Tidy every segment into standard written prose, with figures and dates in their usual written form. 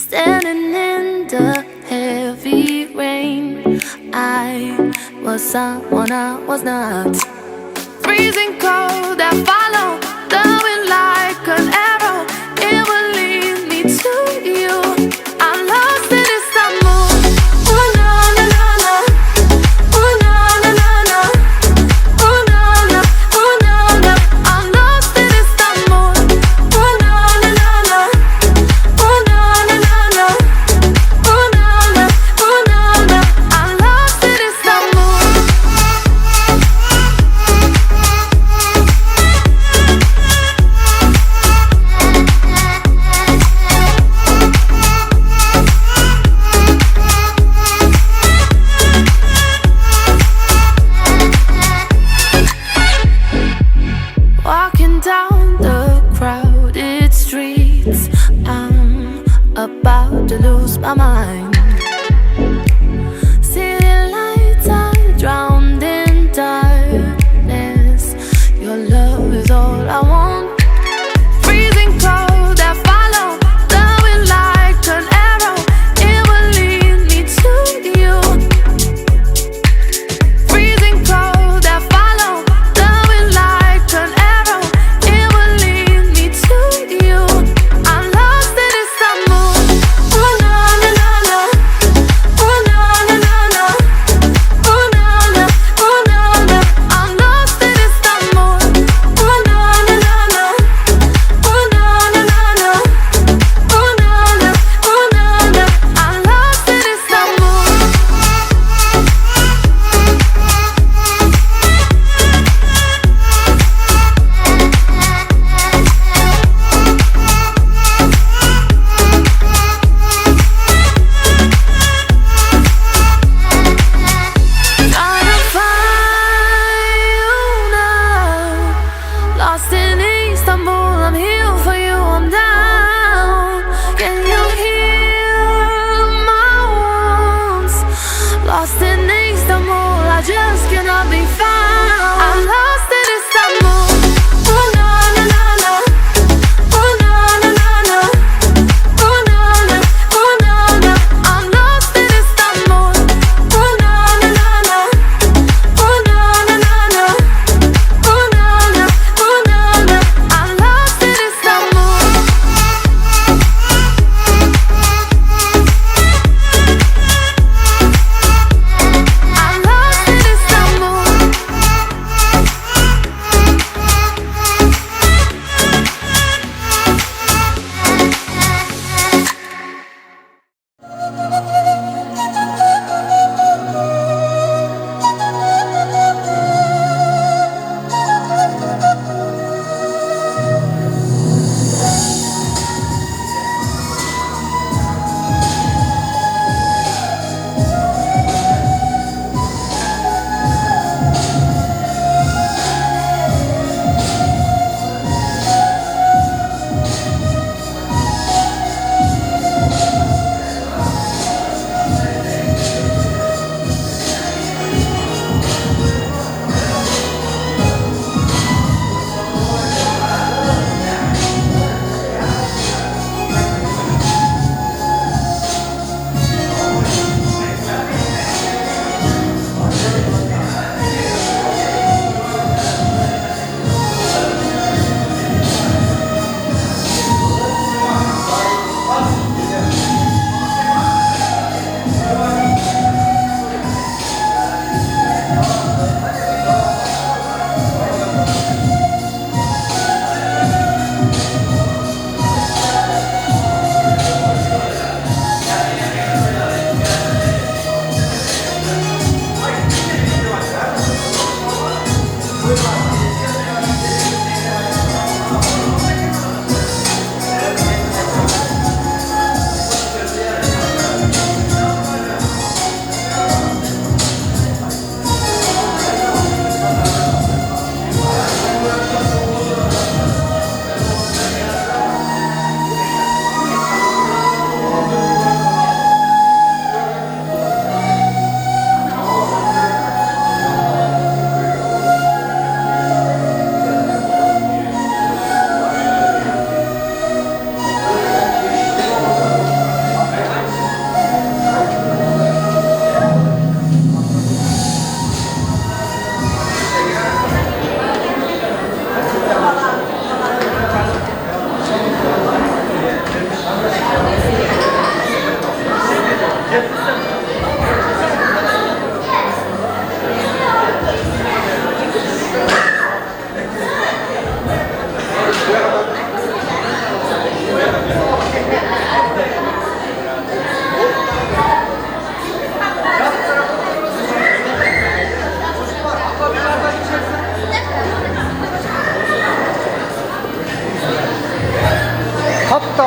Standing in the heavy rain, I was someone I was not. Freezing cold, I follow the wind like an arrow. It will lead me to you. I'm lost in Istanbul. Ooh na na na na. Ooh na na na na. Ooh na na, ooh na na. I'm lost in Istanbul. Ooh na na na na. Ooh na na na na. Ooh na na, ooh na na. I'm lost in Istanbul. Walking down the crowded streets, I'm about to lose my mind. City lights are drowned in darkness. Your love is all I want. Freezing cold, I follow the wind like an arrow. It will lead me to you. Freezing cold, I follow the wind like an arrow. It will lead me to you. I'm lost in Istanbul. Ooh na na na na. Ooh na na na na. Ooh na na, ooh na na. I'm lost in Istanbul. Ooh na na na na. Ooh na na na na. Ooh na na, ooh na na. I'm lost in Istanbul. Trying to find you now. Lost in Istanbul, I'm here for you, I'm down. Can you hear my wounds? Lost in Istanbul, I just cannot be found. I'm lost in Istanbul. Ooh na na na na. Ooh na na na na. Ooh na na, ooh na na. I'm lost in Istanbul. Ooh na na na na. Ooh na na na na. Ooh na na, ooh na na. I'm lost in Istanbul.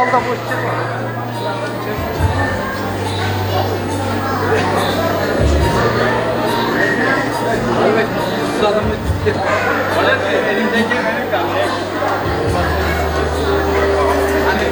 Alda boş çıkma. Evet, adamı elimdeki benim kaldı. Hani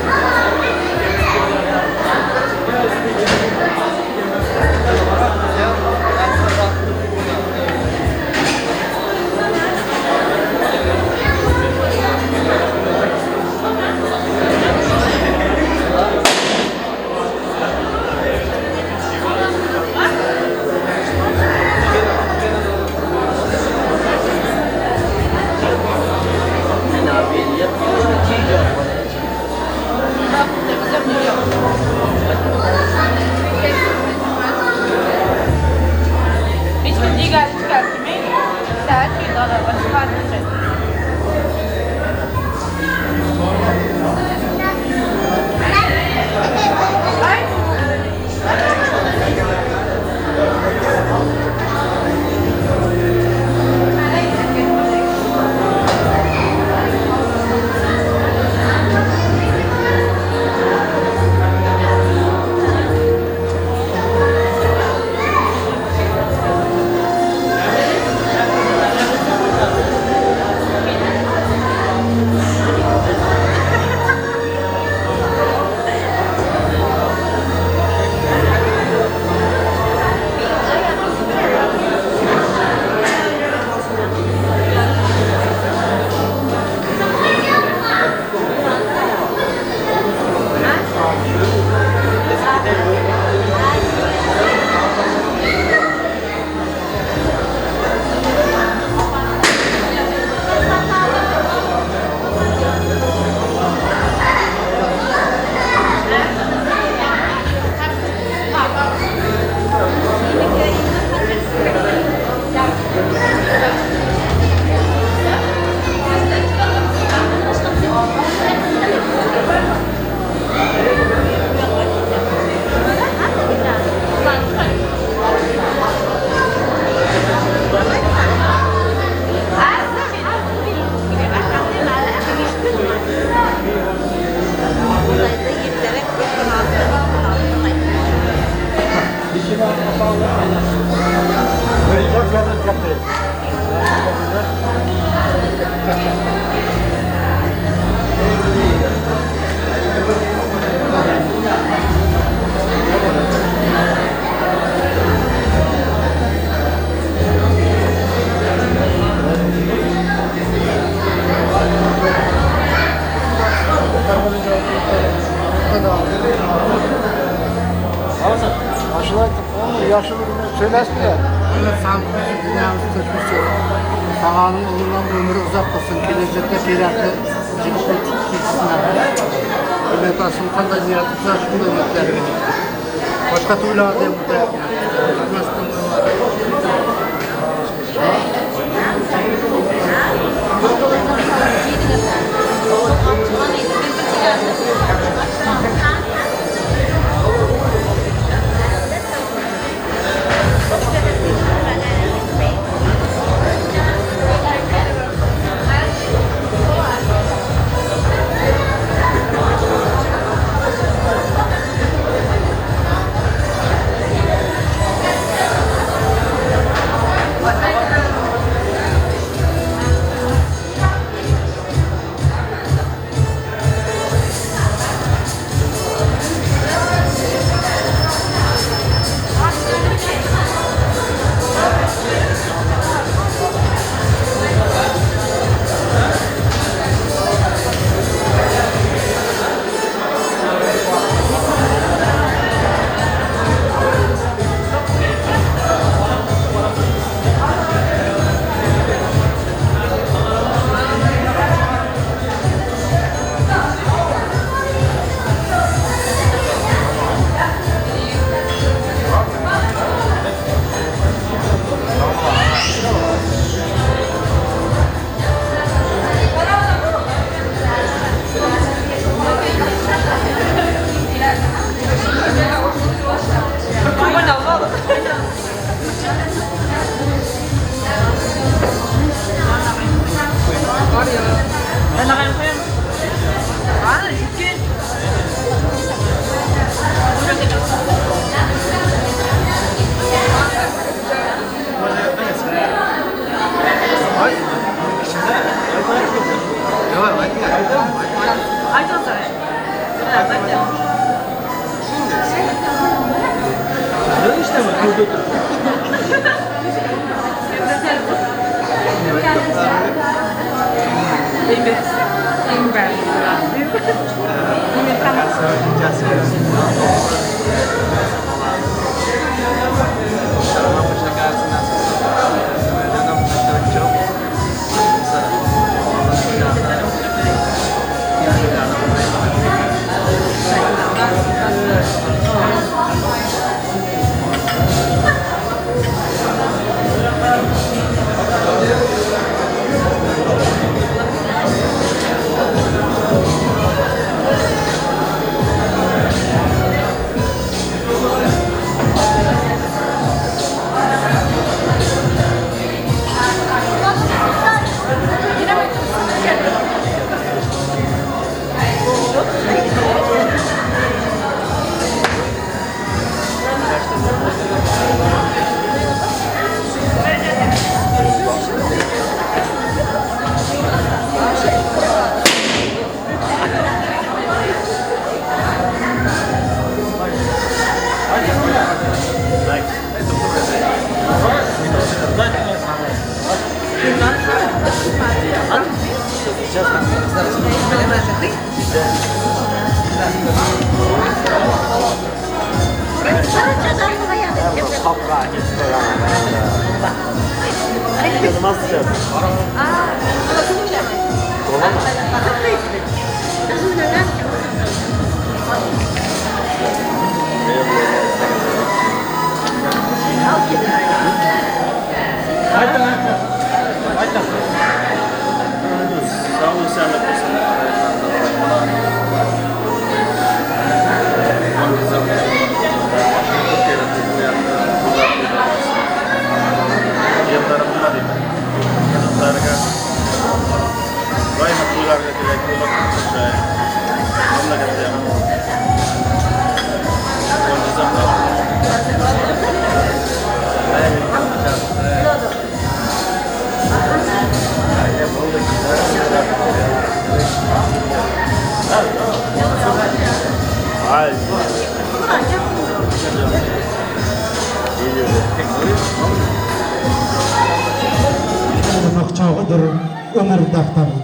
Umr daftari.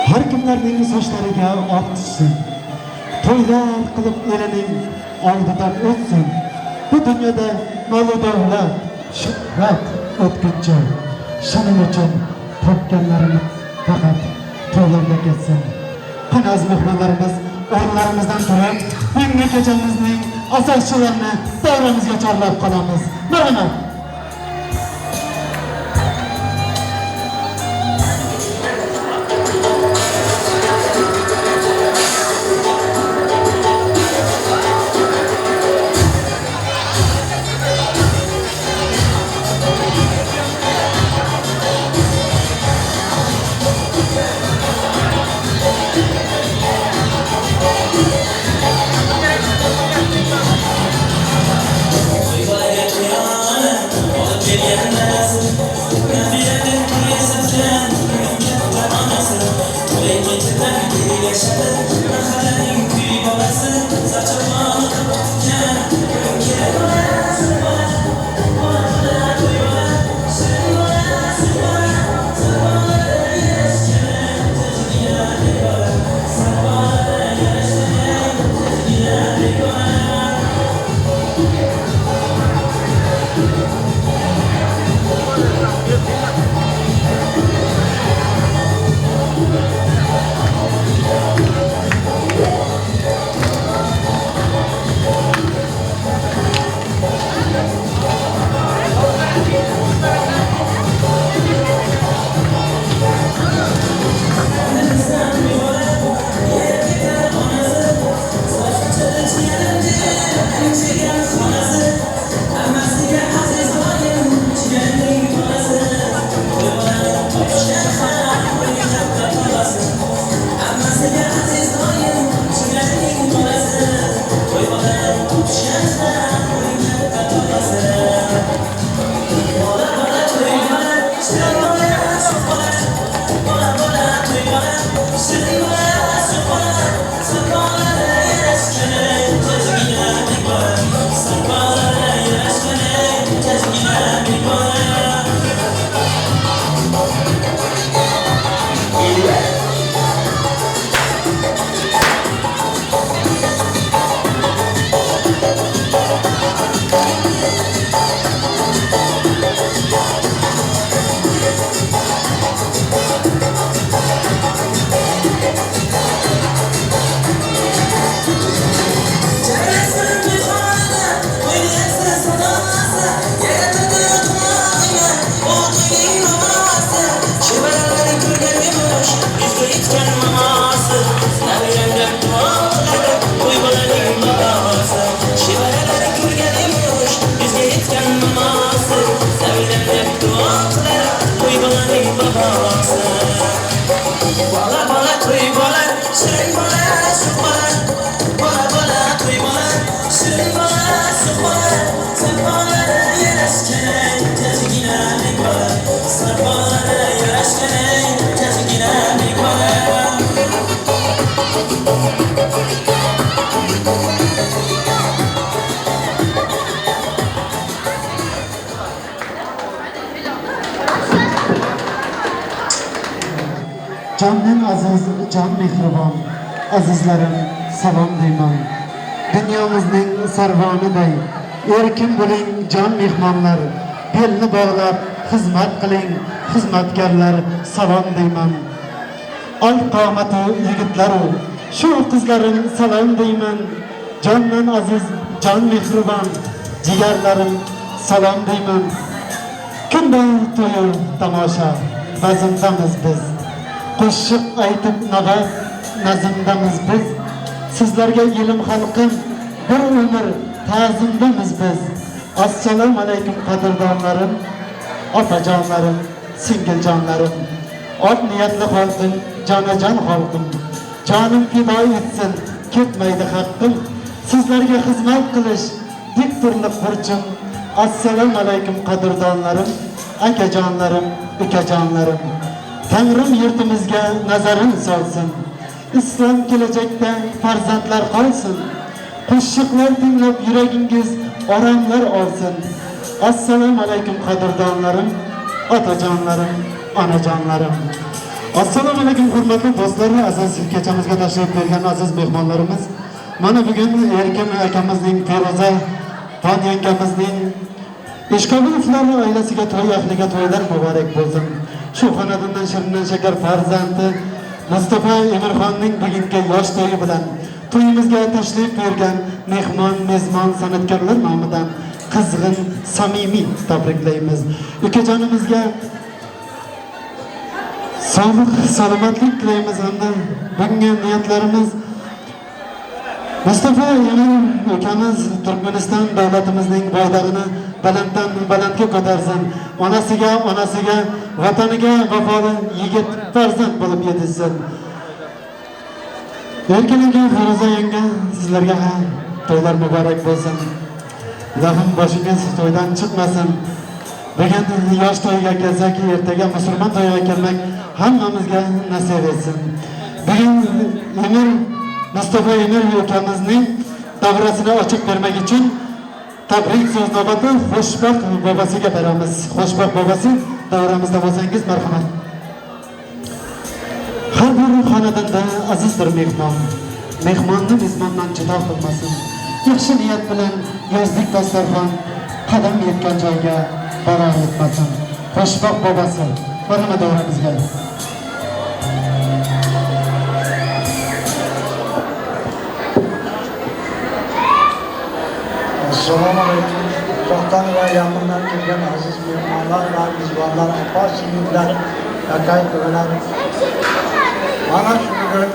Har kimlarning sochlariga oq tushsin, to'ylar qilib elining oldidan o'tsin. Bu dunyoda mol-u davlat, shuhrat o'tguncha, shuning uchun topganlarimiz faqat to'ylarda ketsin. Qani aziz mehmonlarimiz, o'rinlarimizdan turib, bugungi kechamizning asoschilarini davramizga chorlab qolamiz. Marhamat. Bola bola to'y bo'lar, shirin bo'lar, shu bo'lar. Bola bola to'y bo'lar, shirin bo'lar, shu bo'lar. Sirpolari yarashgan jajginalik bo'lar. Sirpolari yarashgan jajginalik bo'lar. Jonning aziz, jon mehribon, azizlarim salom deyman. Dunyomizning sarvoniday erkin bo'ling jon mehmonlar, belni bog'lab xizmat qiling xizmatkorlar, salom deyman. Al qomati yigitlaru, shu qizlarim salom deyman. Jondan aziz, jon mehribon, jigarlarim salom deyman. Kunda to'yu tomosha, bazmdamiz biz. Qo'shiq aytib nag'a nazmdamiz biz. Sizlarga elim xalqim bir umr ta'zimdamiz biz. Assalomu alaykum qadrdonlarim, opajonlarim, singiljonlarim. Ot niyatli xalqim, jonajon xalqim. Jonim fido etsin, ketmaydi haqqim. Sizlarga xizmat qilish diktorlik burchim. Assalomu alaykum qadrdonlarim, akajonlarim, ukajonlarim. Tangrim yurtimizga nazarin solsin. Islom kelajakda farzandlar qolsin. Qo'shiqlar tinglab yuragingiz oromlar olsin. Assalomu alaykum qadrdonlarim, otajonlarim, onajonlarim. Assalomu alaykum hurmatli do'stlar, aziz kechamizga tashrif buyurgan aziz mehmonlarimiz. Mana bugun Erkin akamizning, Feruza Xon yangamizning Eshkobilovlar oilasiga to'y ahliga to'ylar muborak bo'lsin. Shu xonadondan shirindan shakar farzandi Mustafa Emirxonning bugungi yosh to'yi bilan to'yimizga tashrif buyurgan mehmon, mezbon san'atkorlar nomidan qizg'in, samimiy tabriklaymiz. Ukajonimizga sog'lik, salomatlik tilaymiz hamda bugungi niyatlarimiz Mustafa Emir ukamiz Turkmaniston davlatimizning bayrog'ini balanddan balandga ko'tarsin. Onasiga, onasiga, vataniga vafoli yigit farzand bo'lib yetishsin. Erkin aka, Feruza yanga, sizlarga ham to'ylar muborak bo'lsin. Ilohim boshingiz to'ydan chiqmasin. Bugun yosh to'yga kelsak, ertaga musulmon to'yiga kelmak hammamizga nasib etsin. Bugun Emir Mustafa Emir ukamizning davrasini ochib bermak uchun tabrik so'z navbati Xushbaxt bobosiga beramiz. Xushbaxt bobosi davramizda bo'lsangiz marhamat. Har bir xonadonda azizdir mehmon. Mehmonni mezbondan judo qilmasin. Yaxshi niyat bilan yozdik dasturxon, qadam yetgan joyga balo yetmasin. Xushbaxt bobosi, marhamat davramizga. Assalomu alaykum. Uzoqdan va yaqindan kelgan aziz mehmonlar va mezbonlar, opa singillar, aka ukalar. Mana shu bugun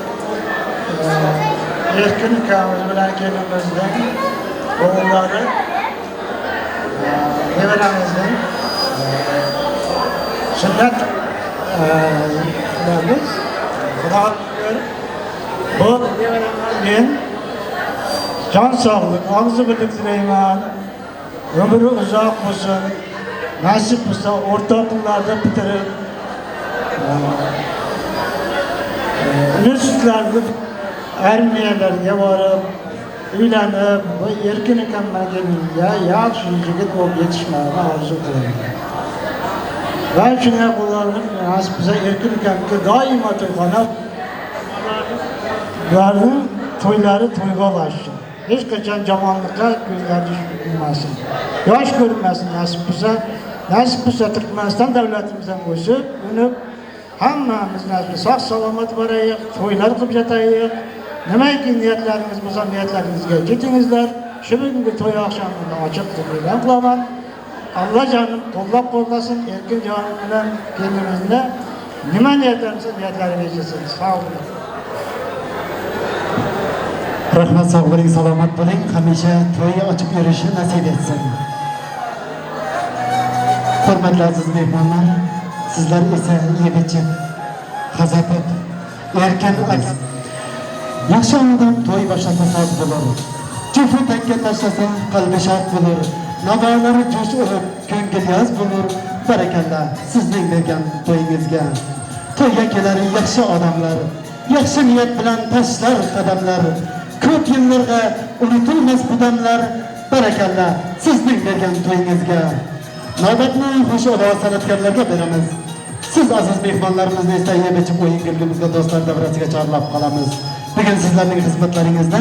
Erkin ukamiz bilan kelinimizning o'g'illari, nevaramizning sunnat qilamiz. Xudo bu nevaramizning jon sog'lik, og'zi birlik tilayman. Ömrü uzoq bo'lsin. Nasib bo'lsa o'rta o'quvlarni bitirib, universitetlarni, armiyalarga borib, uylanib, bu Erkin akam bilan yaxshi yigit bo'lib yetishmani orzu qilaman. Va shunday qo'llanib, nasib bo'lsa Erkin akamga doimo to'yxona, ularning to'ylari to'yga ulashsin. Hech qachon yomonlikqa ko'zlari tushmasin. Yosh ko'rinmasin nasib bo'lsa. Nasib bo'lsa Turkmaniston davlatimiz ham o'sib, unib, hammamiz nasib sog' salomat boraylik, to'ylar qilib yotaylik. Nimaiki niyatlaringiz bo'lsa, niyatlaringizga yetingizlar. Shu bugungi to'y oqshomini ochiq deb e'lon qilaman. Alloh jonim qo'llab quvvatlasin, Erkin jonim bilan kelinimizni nima niyatlarimiz niyatlarimizga yetsin. Sog' bo'ling. Rahmat, sog' bo'ling, salomat bo'ling. Hamisha to'y ochib yurishi nasib etsin. Hurmatli aziz mehmonlar, sizlar esa yeb ichib, hazat etib, Erkin aka. Yaxshi odam to'y boshlasa soz bo'lar. Jufi takka tashlasa qalbi shod bo'lar. Navolari jo'sh urib ko'ngil yoz bo'lar. Barakalla sizning bergan to'yingizga. To'yga kelar yaxshi odamlar, yaxshi niyat bilan tashlar qadamlar. Ko'p yillarga unutilmas bu damlar. Barakalla sizning bergan to'yingizga. Navbatni xush ovoz san'atkorlarga beramiz. Siz aziz mehmonlarimizni esa yeb ichib o'yin kulgimizga do'stlar davrasiga chorlab qolamiz. Bugun sizlarning xizmatlaringizda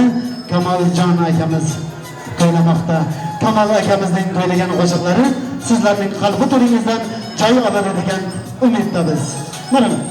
Kamoljon akamiz to'ylamoqda. Kamol akamizning to'ylagan qo'shiqlari sizlarning qalbi to'ringizdan joy oladi degan umiddamiz. Marhamat.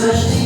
Herkese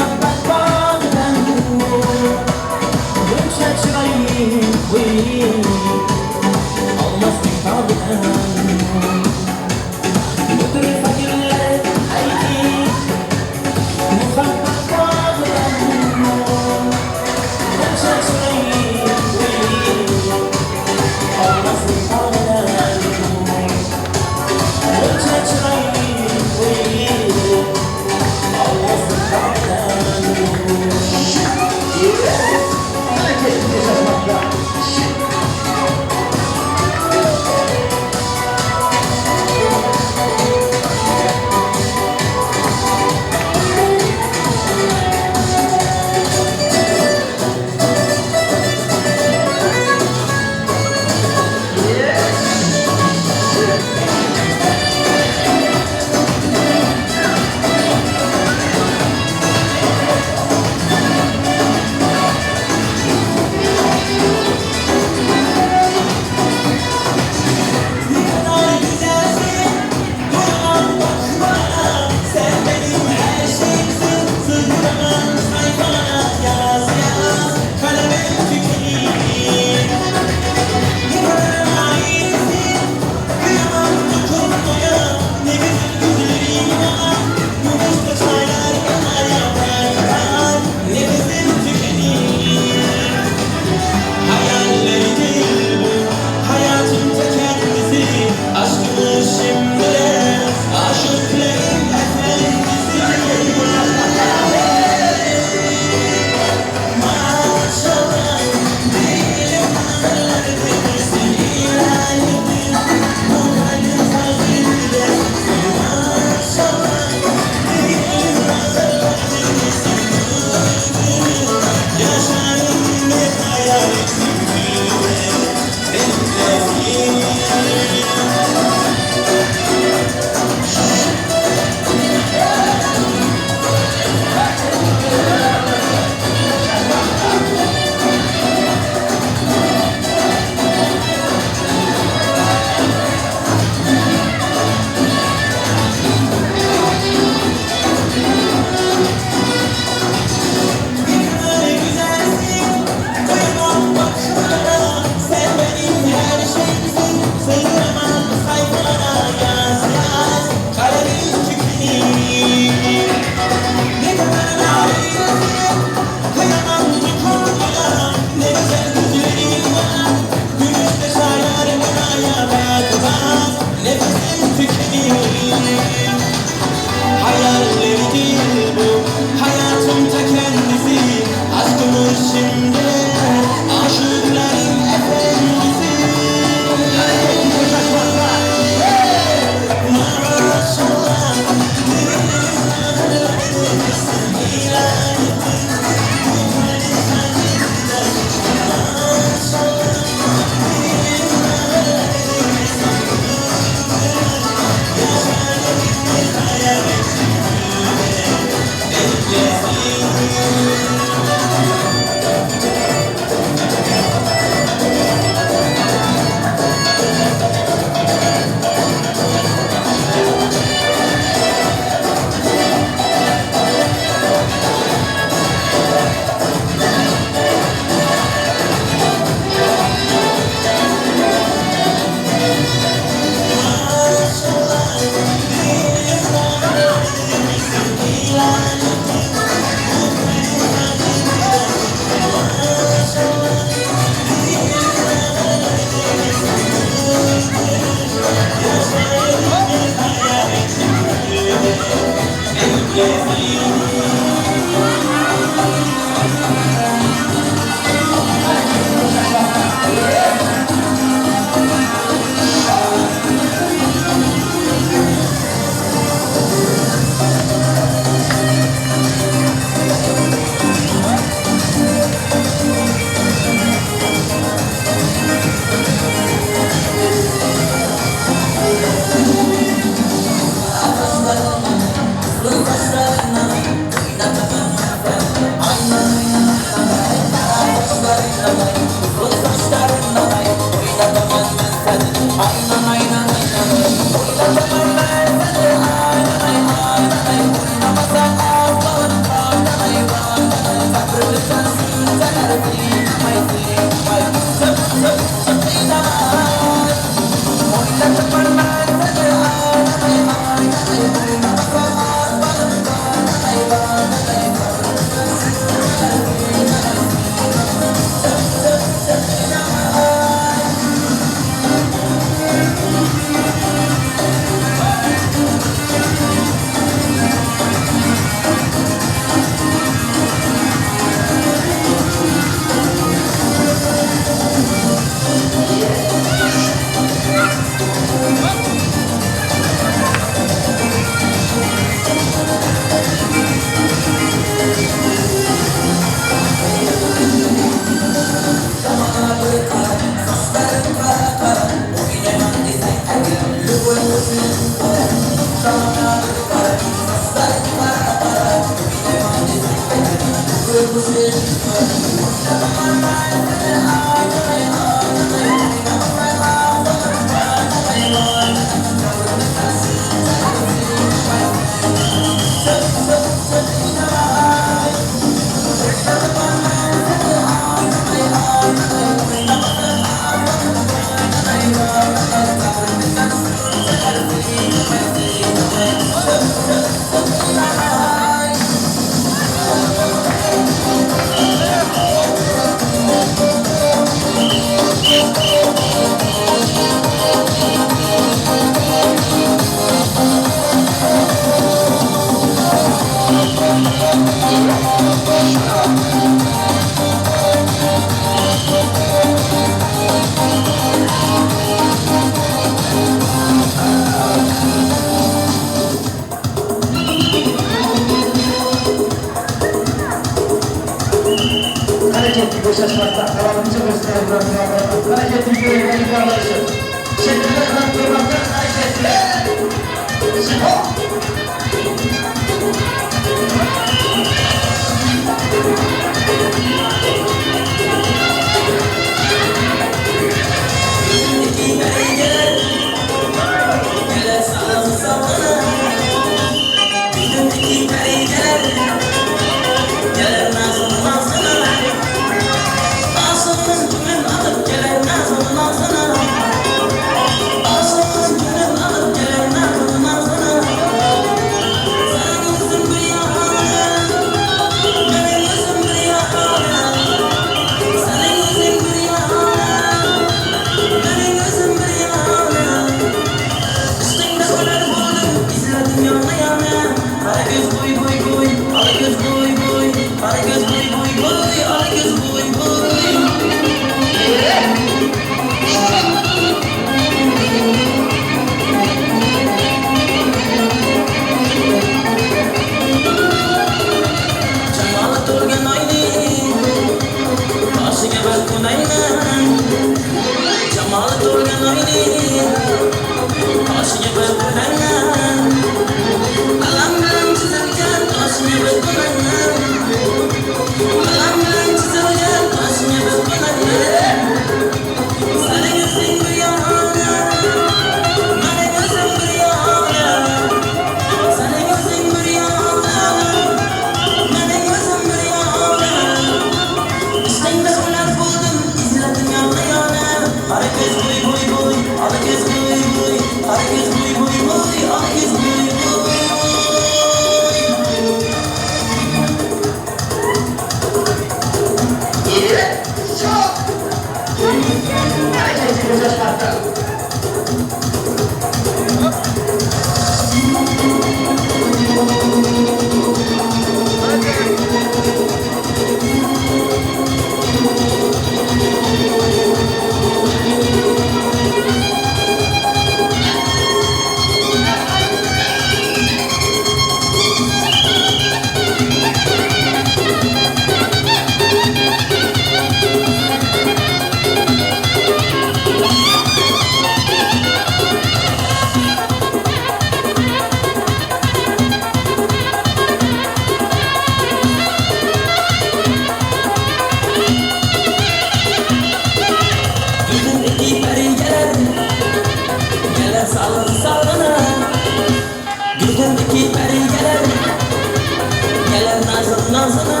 nazını nazına.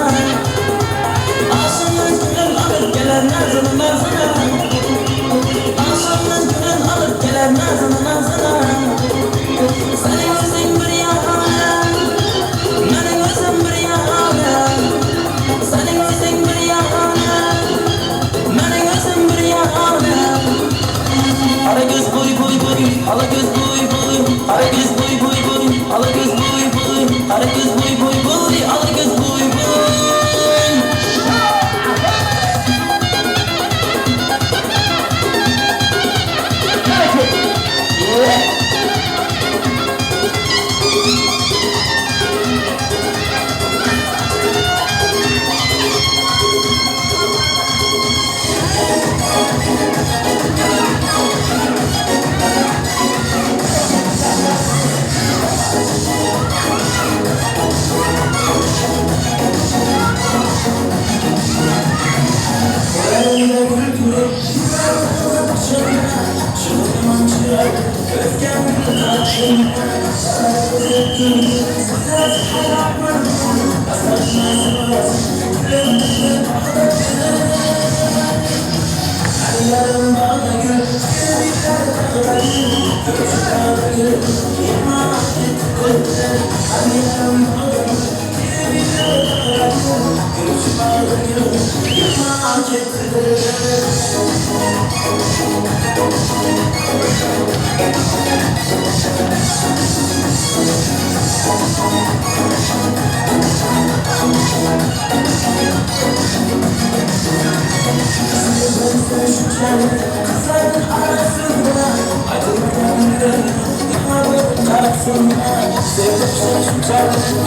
Aşığın gülün alıp gelir nazını nazına. Aşığın gülün alıp gelir nazını nazına. Senin özün bir yana, benim özüm bir yana. Senin özün bir yana, benim özüm bir yana. Qara ko'z bo'y bo'y bo'y, ala ko'z bo'y bo'y, qara ko'z bo'y bo'y bo'y, ala ko'z bo'y bo'y, qara ko'z bo'y bo'y bo'y, ala ko'z bo'y bo'y.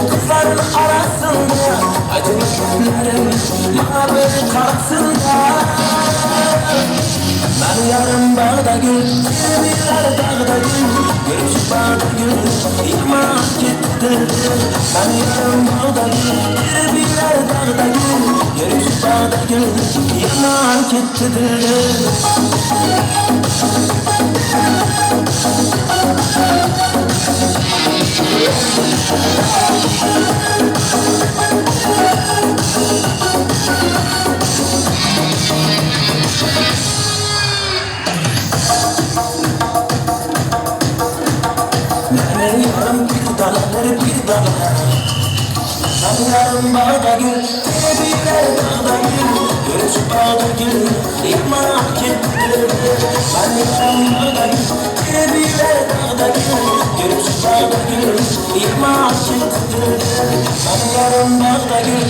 Kızların arasında aydınlıklarım mavi karasında. Ben yarım bağda gül, birer dağda gül, görüp bağda gül, yıkma gitti. Ben yarım bağda gül, birer dağda gül, görüp bağda gül, yıkma gitti. Bir dana, ben yarım bağda gül, birer dağda gül, görüş bağda gül, yıkma gitti. Ben yarım bağda gül, birer dağda gül, görüş bağda gül, yıkma gitti. Ben yarım bağda gül,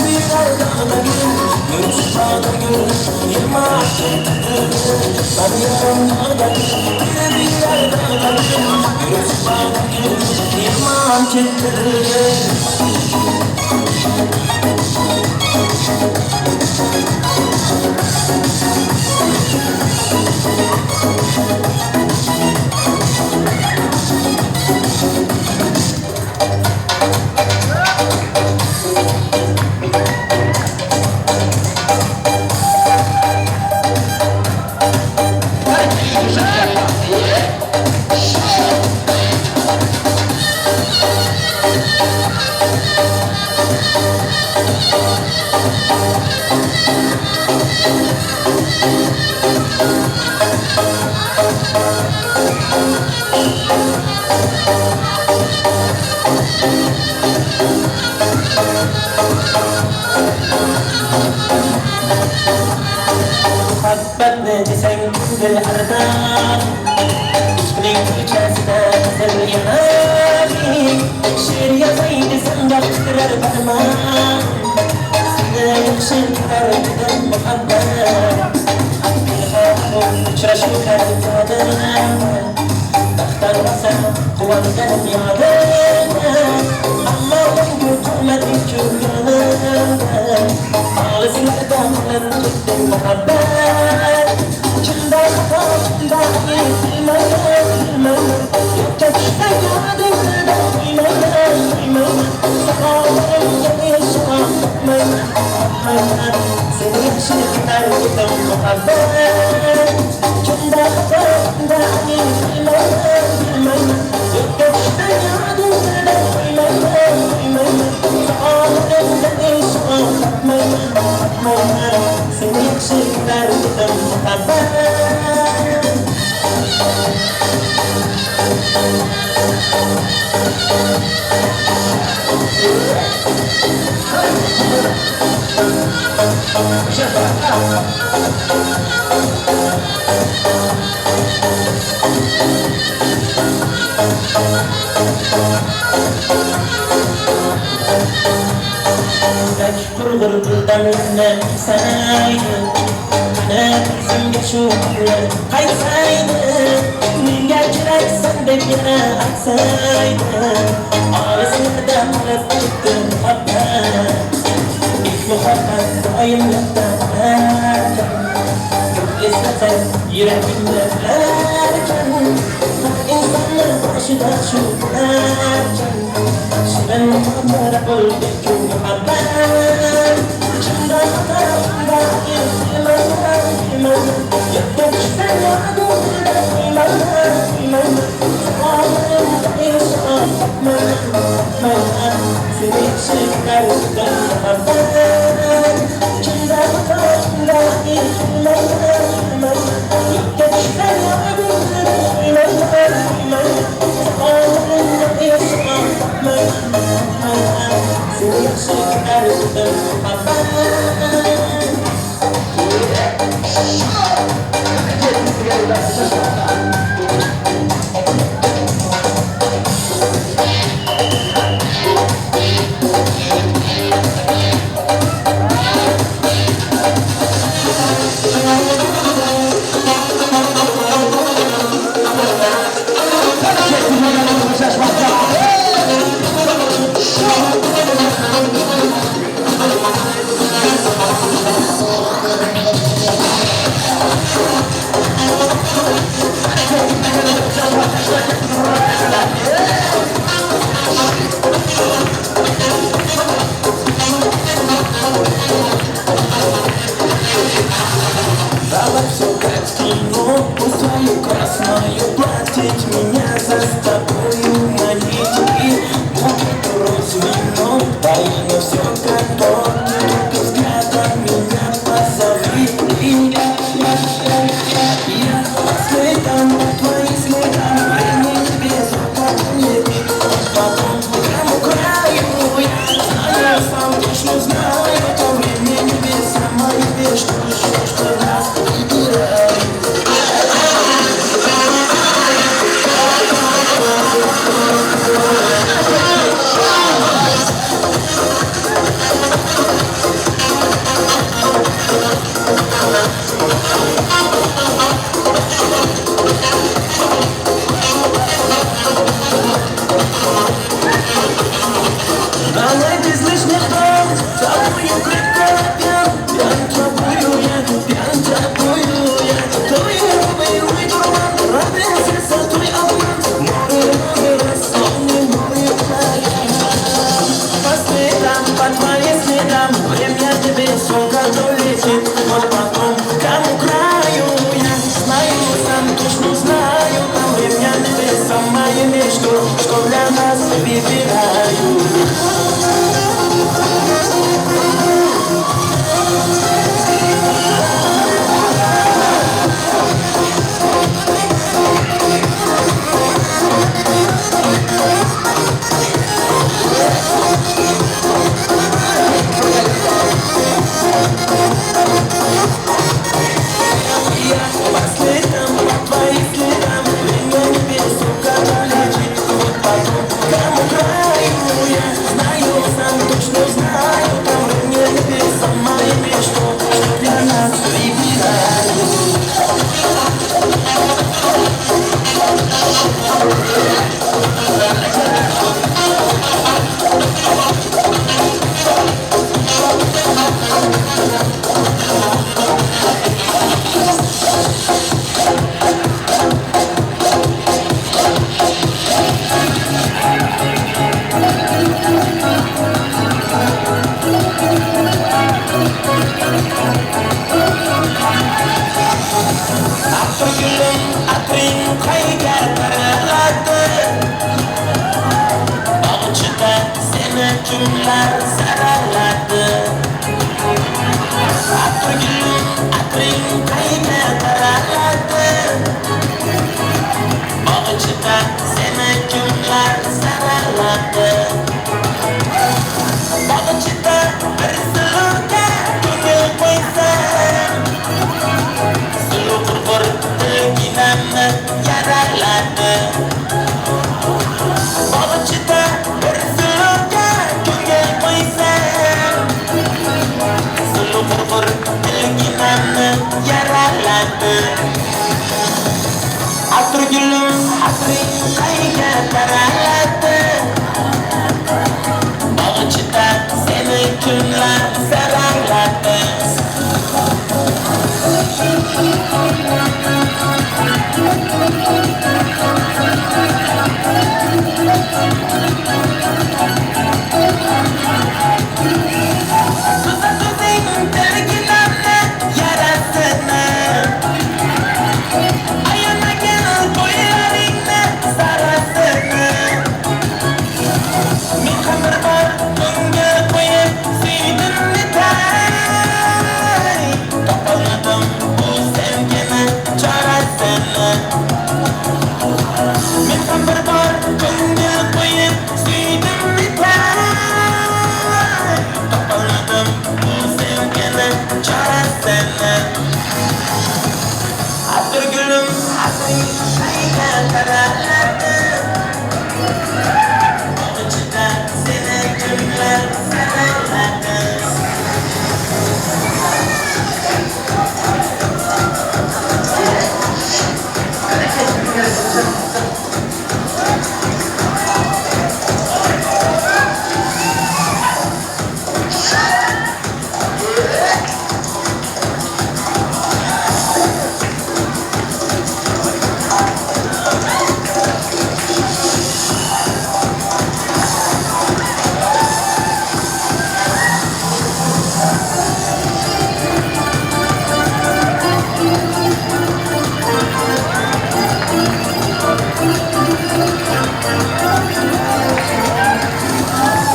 birer dağda gül, görüş bağda gül, yıkma gitti. Ben yarım bağda gül, birer dağda gül, görüş bağda gül, yıkma gitti. Muhabbatni desang ko'ngil ardan, ishqning ko'chasida qizil yonar. She'r yozay desam dard tirar barmoq, seni yaxshi ko'rar edim muhabbat. Ilhom uchrashuvlar yodim, baxtdan rosa quvondim yodim. Ammo mangu qolmading ko'nglimda, olislardan ketdim muhabbat. Kimda xato, kimda ayb bilmayman, bilmayman. Yo'qqa tushsang yodingda qo'ymayman, qo'ymayman. Saqolarim yana yasha topmayman, topmayman. Seni yaxshi ko'rar edim muhabbat. Kimda xato, kimda ayb bilmayman, bilmayman. Yo'qqa tushsang yodingda qo'ymayman, qo'ymayman. Saqolarim muhabbat. Qurg'ur guldanlarni saydi, mana ko'zimga shu kunlar qaytsaydi, menga keraksan deb yana aytsaydi, olislarda qolib ketdi muhabbat, ilk muhabbat doim yodda qolarkan, ko'p eslasang yuragingni bilarkan, har insonni boshida shu bo'larkan, shirin muhabbat bo'ldi-ku muhabbat. Kimda xato, kimda ayb, bilmayman, bilmayman. Yo'qqa tushsam yodimda qo'ymayman, qo'ymayman. Savolimga erisha olmayman, olmayman. Seni yaxshi ko'rdim muhabbat. Kimda xato, kimda ayb, bilmayman, bilmayman. Yo'qqa tushsam yodimda qo'ymayman, qo'ymayman. Savolimga erisha olmayman, olmayman. Seni yaxshi ko'rdim muhabbat. Давай все как в кино, пусть твою красную платить меня за тобою манить и букет роз вином, да я на все готов, ты только взглядом меня позови. Я по следам, по твоим следам, время небес, летит, потом к краю краю, я знаю, сам точно знаю, то время небес, сама небес, что еще, что нас выбирает. Давай без лишних слов, целую крепко, пьян, пьян тобою я, пьян тобою я. Твой любимый дурман, принцесса, твой обман, море, море, рассолни, море, моя. По следам, по твоим следам, время тебе сука долетит, вот потом к кому краю я знаю, сам точно знаю, там время тебе сама имеешь то, что для нас выбираю. Я по следам, по твоим следам, время небес, сука, долетит, вот потом к кому краю. Atring qayga taraladi, bog'chada seni kimlar sarangladi. So'zing tergilamni yarasini, ayamagan qo'ylaringni sarasini. Men ham bir bor ko'ngil qo'yib suydim tay, topolmadim bu sevgini chorasini. Men ham bir bor ko'ngil qo'yib suydim tay, topolmadim bu sevgini chorasini. Atir gülüm, atring qayga taraladi, bog'chada seni kimlar saraladi.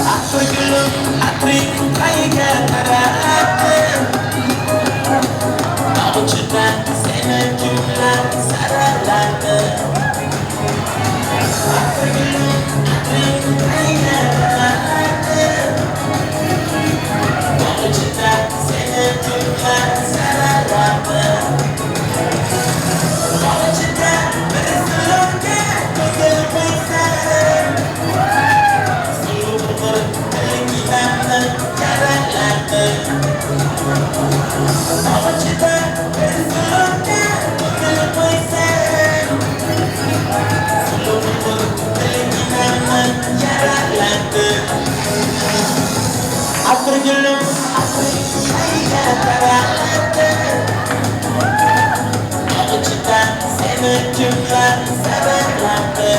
Atir gülüm, atring qayga taraladi, bog'chada seni kimlar saraladi. Atir gülüm, atring qayga taraladi, bog'chada seni kimlar saraladi. Bog'chada bir suluvga ko'ngil qo'ysam, suluv bir tilginamni yaraladi. Bog'chada bir suluvga ko'ngil qo'ysam, suluv bir tilginamni yaraladi. Atir gülüm, atring qayga taraladi, bog'chada seni kimlar saraladi.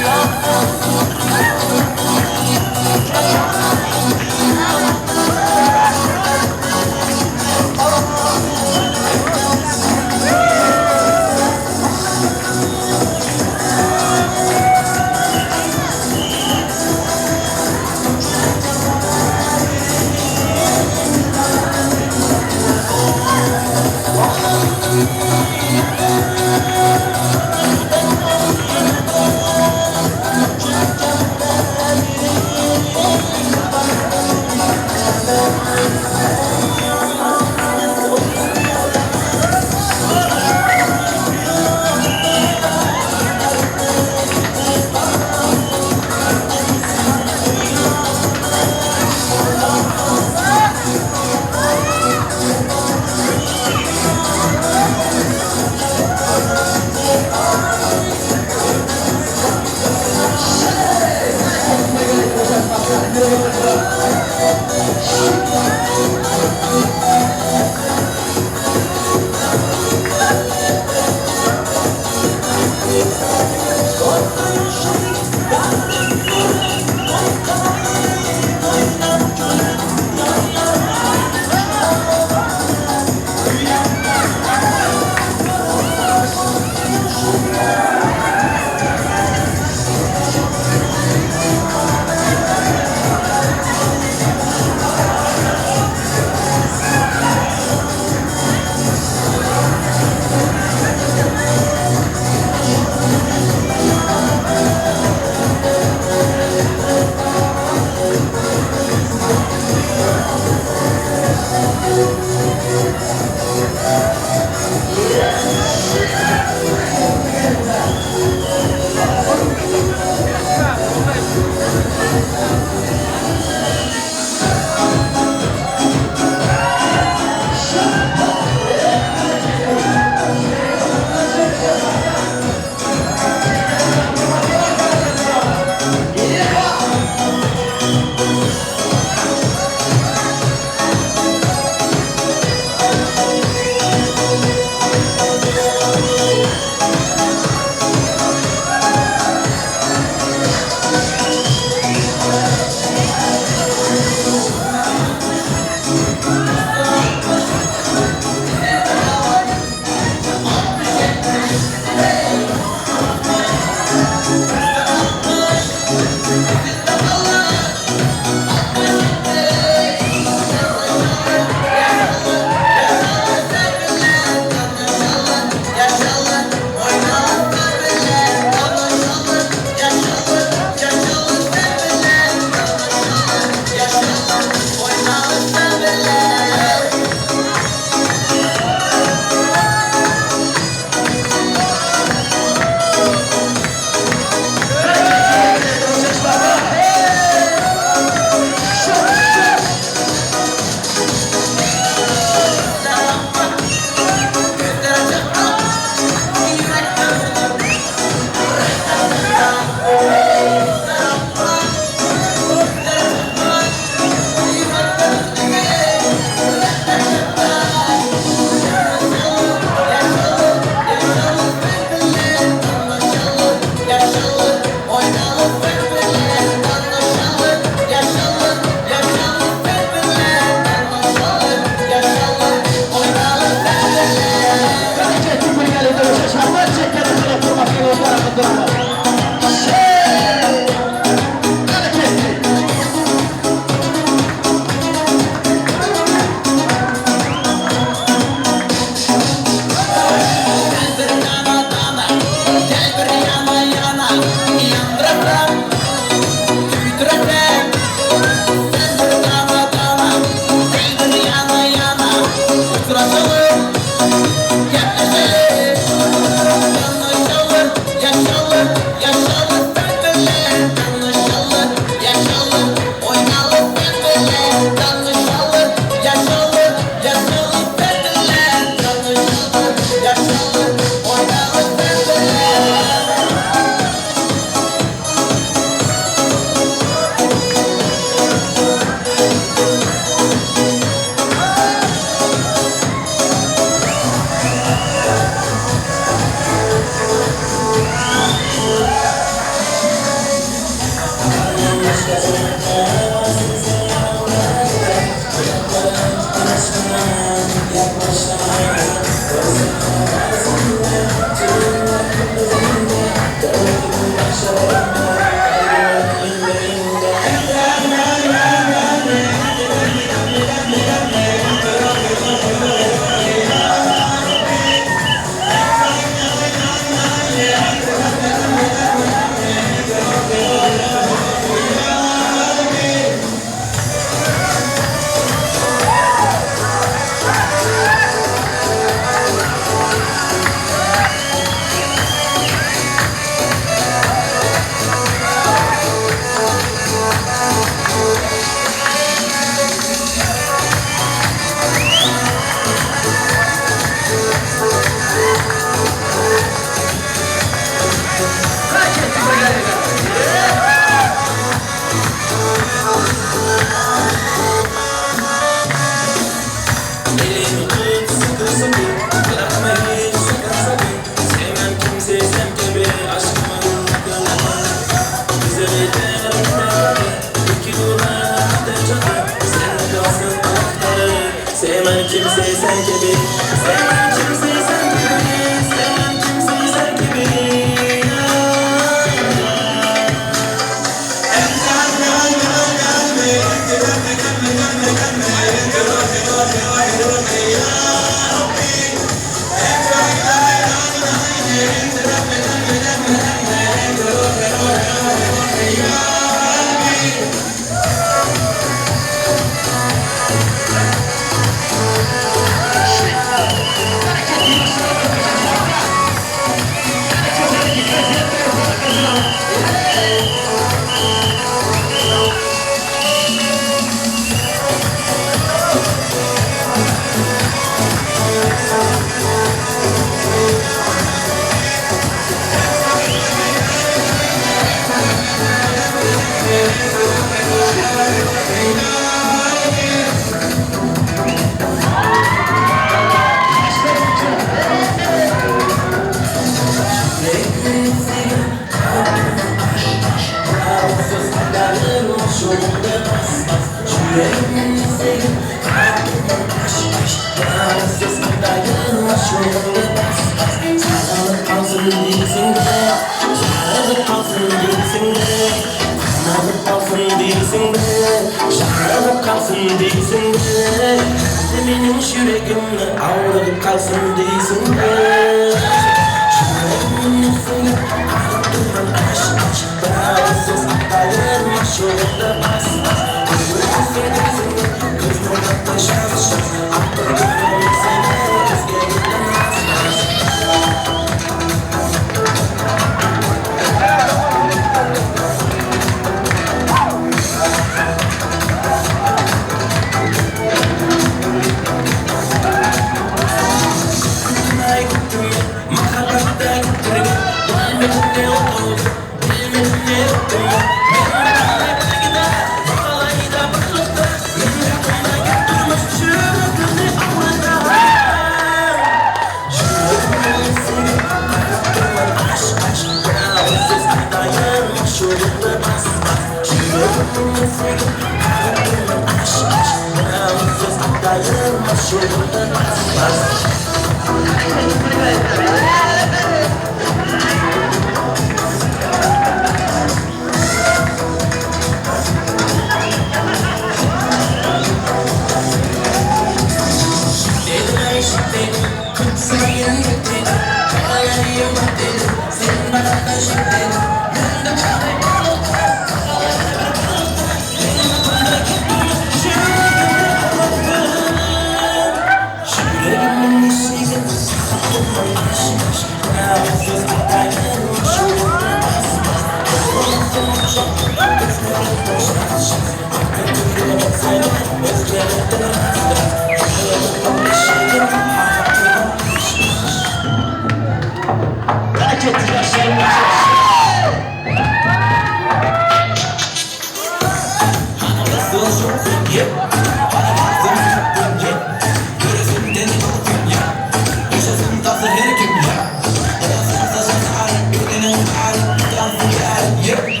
Yeah.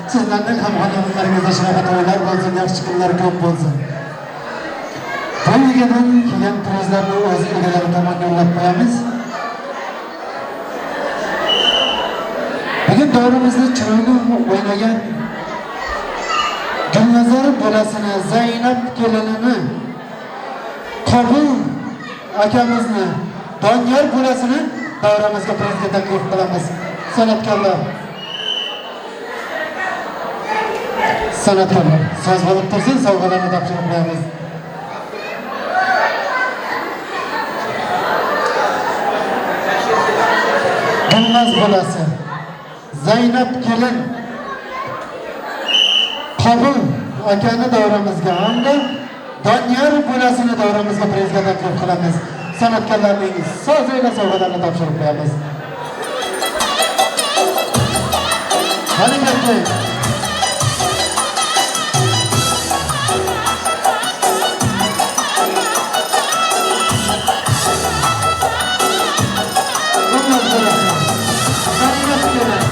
Sizlarning ham xonadonlaringizda shunaqa to'ylar bo'lsin, yaxshi kunlar ko'p bo'lsin. To'y egadan kelgan prizlarni o'z egalari tomon yo'llab qo'yamiz. Bugun davrimizda chiroyli o'ynagan Gulnazar bolasini, Zaynab kelinini, Qobul akamizni, Doniyor bolasini davramizga prizga taklif qilamiz. San'atkorlar. San'atkorlar, so'z bo'lib tursin, sovg'alarni topshirib qo'yamiz. Gulnaz bolasi, Zaynab kelin, Qobul akani davramizga hamda Doniyor bolasini davramizga prizga taklif qilamiz. San'atkorlarning so'zi ila sovg'alarni topshirib qo'yamiz. Qani ketdik. Gulnaz bolasi, Zaynab kelin,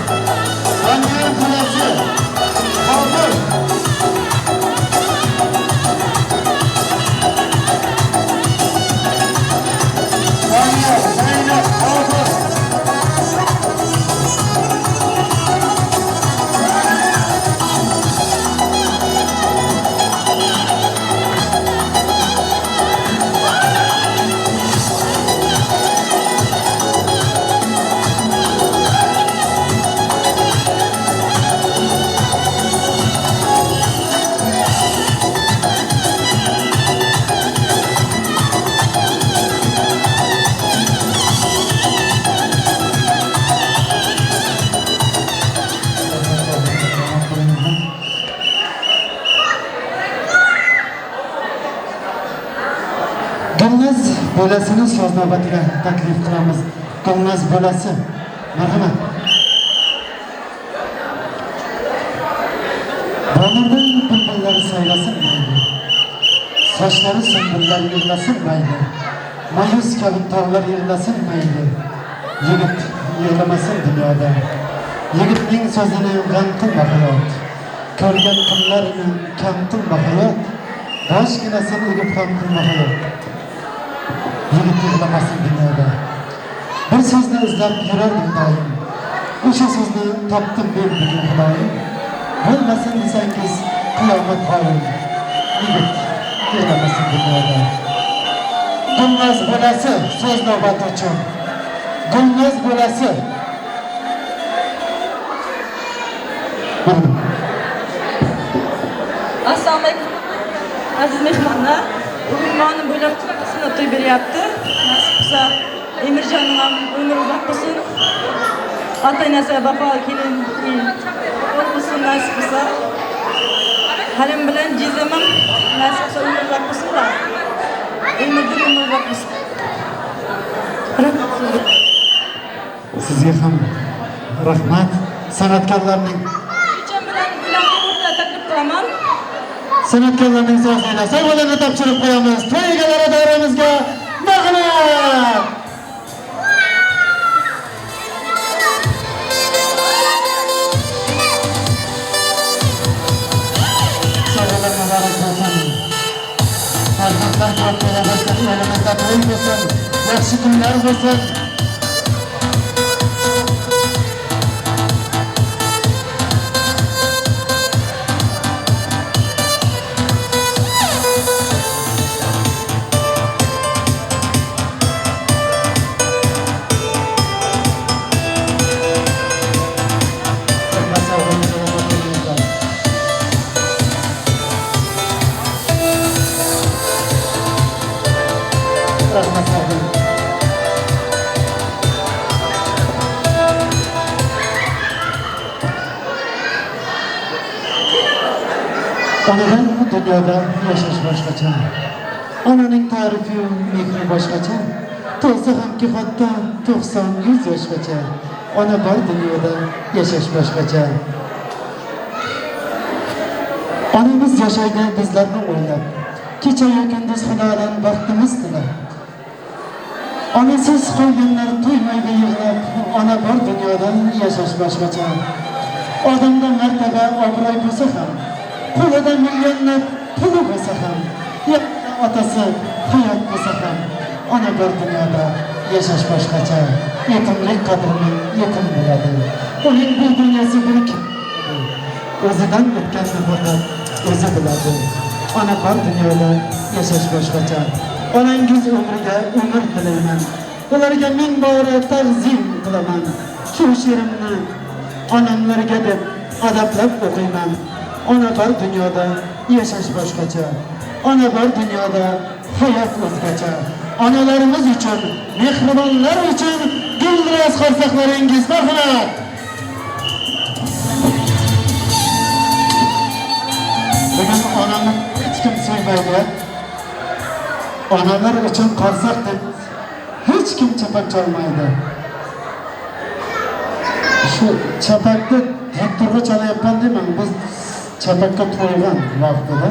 bo'lasini so'z navbatiga taklif qilamiz. Gulnoz bo'lasi, marhamat. Bo'lmanda bulbullar sayrasin mayli, sochlari sumbullar yig'lasin mayli, mayus kabi tog'lar yig'lasin mayli, yigit yig'lamasin dunyoda. Yigitning so'zini g'am qilma hayot, ko'rgan kunlarini kam qilma hayot, boshginasin egib ham qilma hayot. Yigit yig'lamasin dunyoda. Bir so'zni izlab yurardim doim, o'sha so'zni topdim men bugun Xudoyim. Bo'lmasin desangiz qiyomat qoyim, yigit yig'lamasin dunyoda. Gulnoz bo'lasi so'z navbati uchun. Gulnoz bo'lasi. Assalomu alaykum aziz mehmonlar. Bugun mani bo'ylab sunnat to'y beryapti. Nasib qilsa Emirjonning ham umri uzoq bo'lsin. Ota-onasi vafo kelin bo'lsin nasib qilsa. Halim bilan jizimim nasib qilsa umri uzoq bo'lsinlar. Umrdan umr uzoq bo'lsin. Rahmat sizga. Sizga ham rahmat. San'atkorlarning taklif qilaman. San'atkorlarning so'zini sovg'alarni topshirib qo'yamiz. To'y egalari davramizga marhamat. Sovg'alar muborak bo'lsin. Farzandlar ko'p bo'laversin, elimizda to'y bo'lsin, yaxshi kunlar bo'lsin. Onadan dunyoda yashash boshqacha. Onaning ta'rifi mehri boshqacha. To'lsa hamki hatto 90-100 yoshgacha. Ona bor dunyoda yashash boshqacha. Onamiz yashaydi bizlarni o'ylab. Kecha-yu kunduz Xudodan baxtimiz tilab. Onasiz qo'yganlar to'ymaydi yig'lab. Ona bor dunyoda yashash boshqacha. Odamda martaba obro'y bo'lsa ham, qo'lida millionlab puli bo'lsa ham, otasi hayot bo'lsa ham, ona bor dunyoda yashash boshqacha. Yetimlik qadrini yetim biladi. Uning bu dunyosi bir o'zidan o'tganni faqat o'zi biladi. Ona bor dunyoda yashash boshqacha. Onangiz umriga umr tilayman. Ularga ming bora ta'zim qilaman. Shu she'rimni onamlarga deb adablab o'qiyman. Ona bor dunyoda yashash boshqacha. Ona bor dunyoda hayot o'zgacha. Onalarimiz uchun, mehribonlar uchun guldiroz qarsaqlaringiz marhamat. Bugun onamni hech kim suymaydi. Onalar uchun qarsak deb hech kim chapak chalmaydi. Shu chapakni doktorga chalayapman demang, biz chapakka to'ygan vaqtida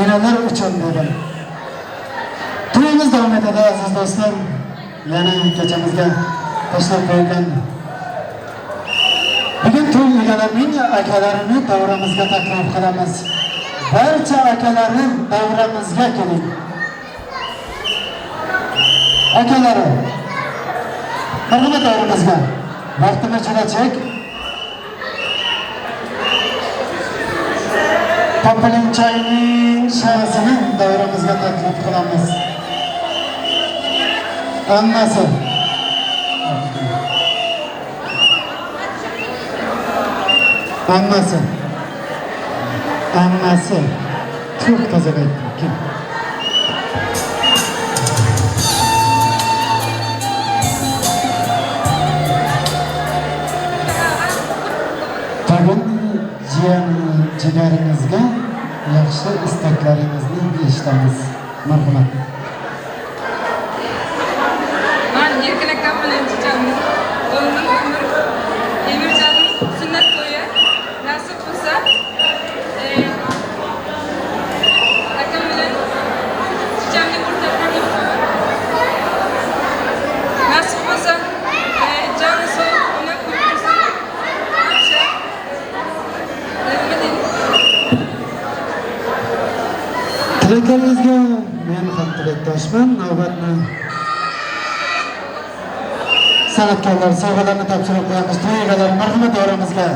enalar uchun dedim. To'yimiz davom etadi aziz do'stlar. Yana kechamizga tashlab qo'yilgan bugun to'y egalarining akalarini davramizga taklif qilamiz. Barcha akalari davramizga keling. Akalari, marhamat davramizga. Vaqtimiz juda chek. Topilinchayning sha'sini davramizga taklif qilamiz. Ammasi. Ammasi. Ammasi. To'rt toza aytdim. Kim? Bugun jiyan jigaringizga yaxshi istaklaringizni eshitamiz. Marhamat. Tilaklaringizga men ham tilakdoshman. Navbatni san'atkorlar sovg'alarni topshirib qo'yamiz. To'y egalari marhamat davramizga.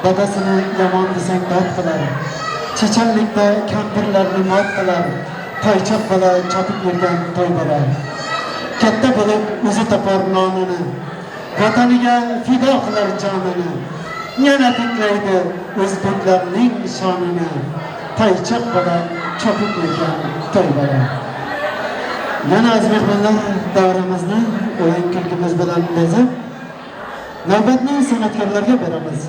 Dadasini yomon desang dod qilar, chechenlikda kampirlarni mot qilar, toychoq bola chopib yurgan to'y bola. Katta bo'lib o'zi topar nonini, vataniga fido qilar jonini, yana tiklaydi o'zbeklarning shonini, toychoq bola chopib yurgan to'y bola. Yana aziz mehmonlar, davramizni o'yin kulgimiz bilan bezab, navbatni san'atkorlarga beramiz.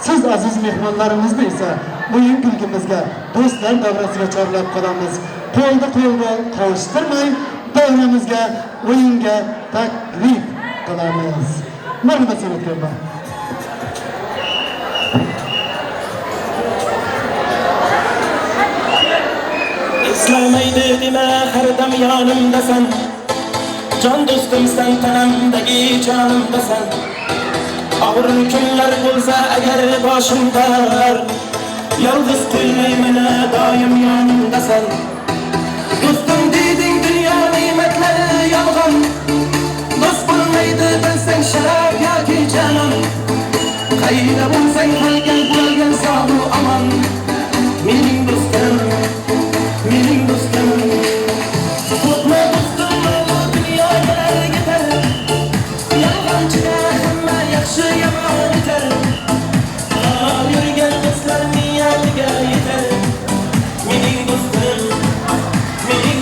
Siz aziz mehmonlarimizni esa o'yin kulgimizga, do'stlar davrasiga chorlab qolamiz. Qo'lni qo'lga qovushtirmay davramizga, o'yinga taklif qilamiz. Marhamat san'atkorlar. Eslamaydi dema har dam yonimdasan, jon do'stimsan, tanamdagi jonimdasan. Og'ir kunlar bo'lsa agar boshimda, yolg'iz qo'ymay meni doim yonimdasan. Do'stim deding dunyo ne'matlari yolg'on, do'st bo'lmaydi bilsang sharaf yoki janon. Qayda bo'lsang halkal bo'lgan sog' u omon, mening do'stim, mening do'stim. Qo'rqma do'stim, bu dunyo kelar ketar, yolg'onchida hamma yaxshi yomon bitar. Halol yurgan do'stlar niyatiga yetar, mening do'stim, mening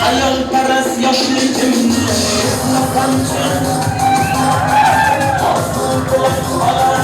Hayalperest yoshligimni eslatamchi. Orzu bilan olar.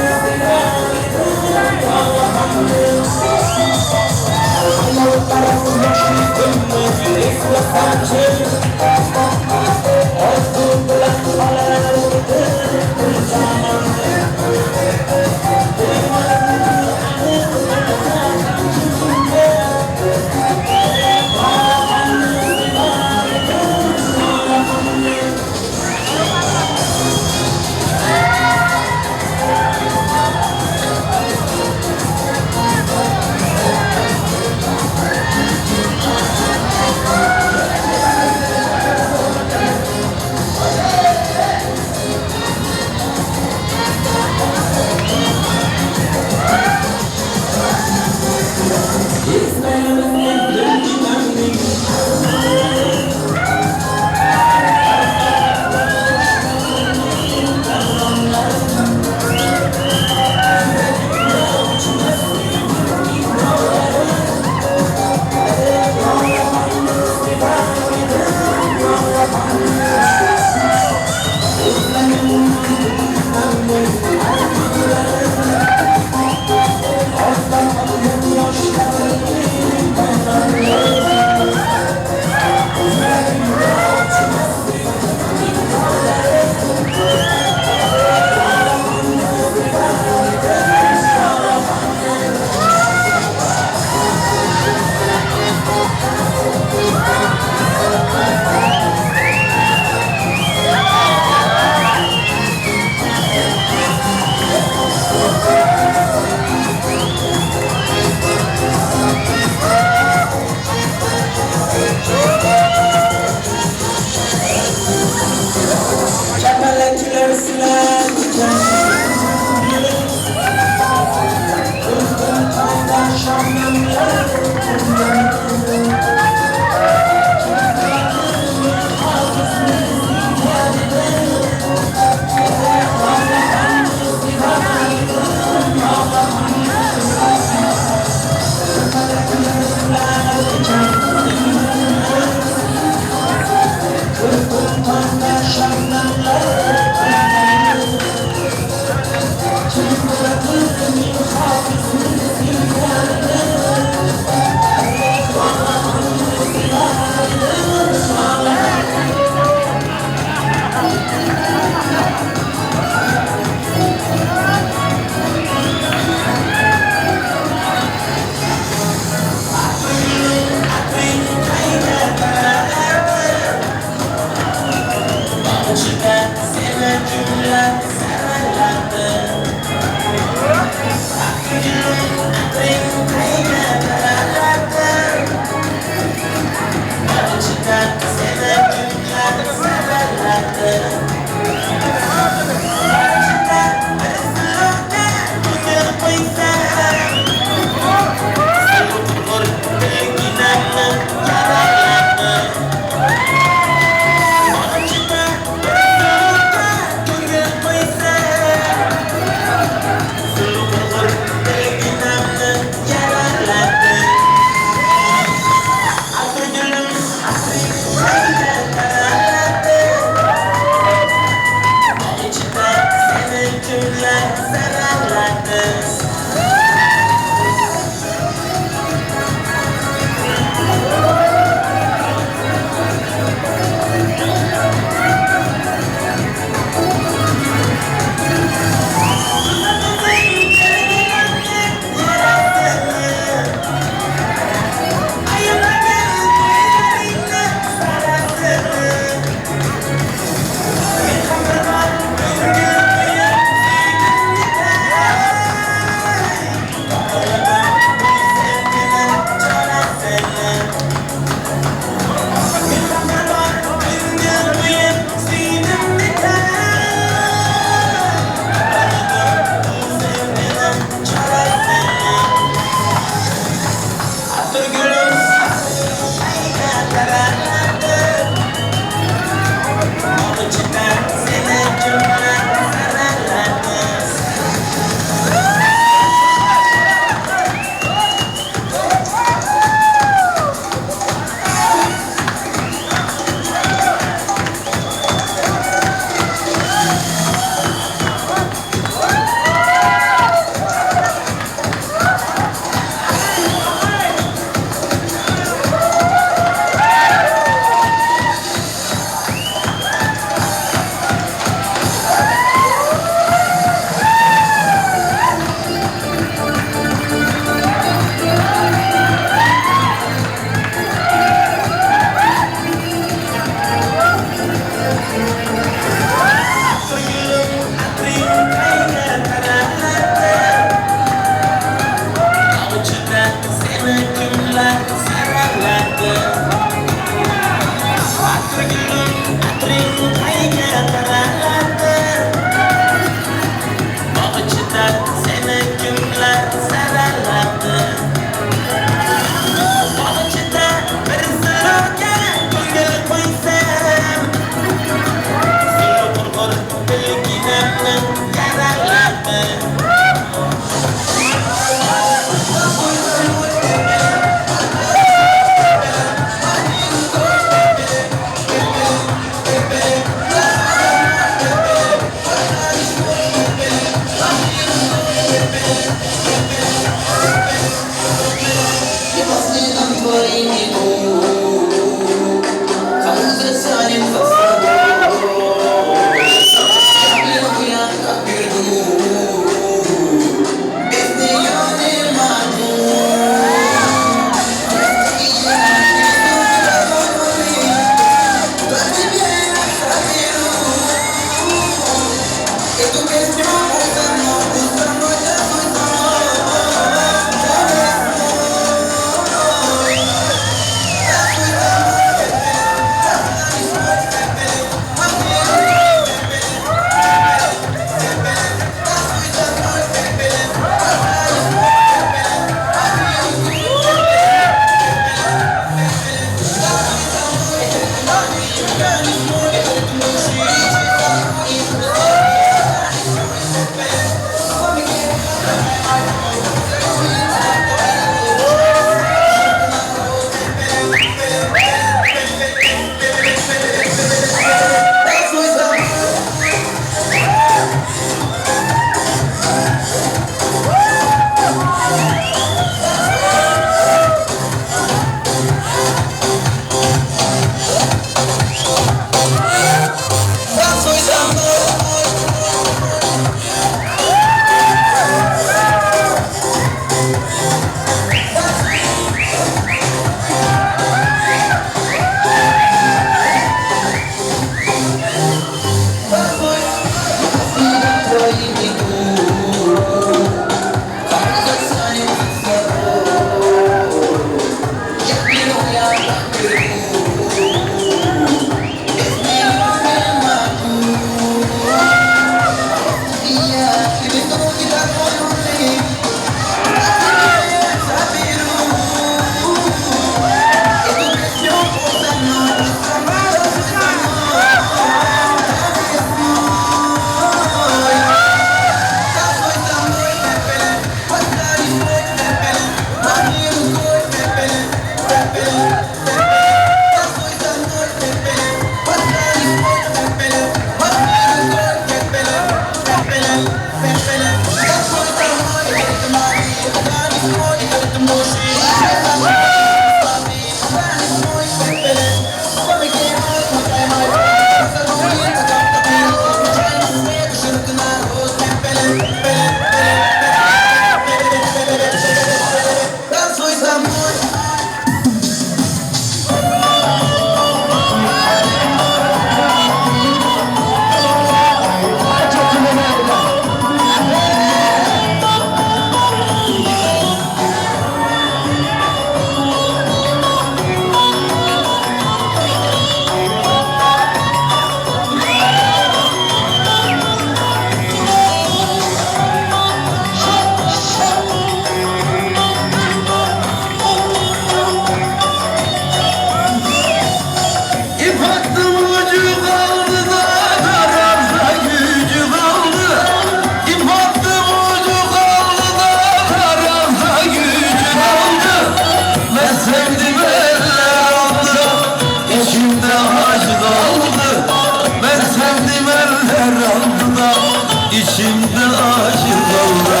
İçimde acı kaldı.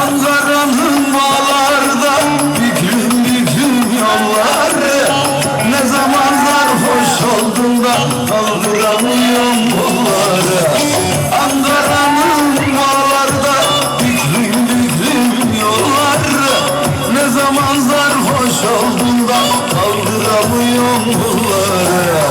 Ankara'nın bağlarda büklüm büklüm yolları. Ne zaman sarhoş oldum da kaldıramıyorum kolları. Ankara'nın bağlarda büklüm büklüm yolları. Ne zaman sarhoş oldum da kaldıramıyorum kolları.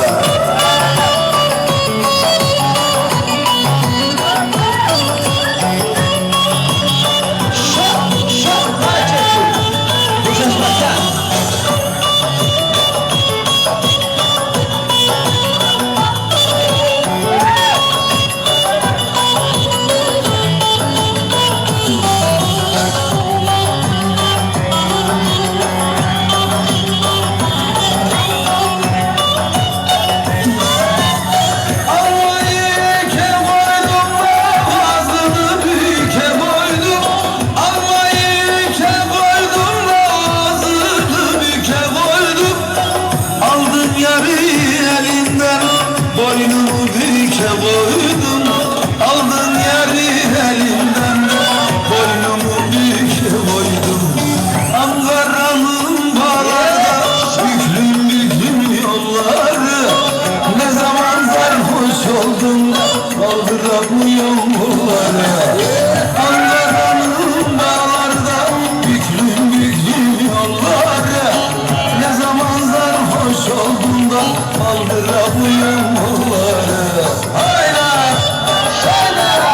Kaldıramıyorum bunları. Ankara'nın dağlarda büklüm büklüm yolları. Ne zaman sarhoş oldum da kaldıramıyorum bunları. Hayda! Hayda!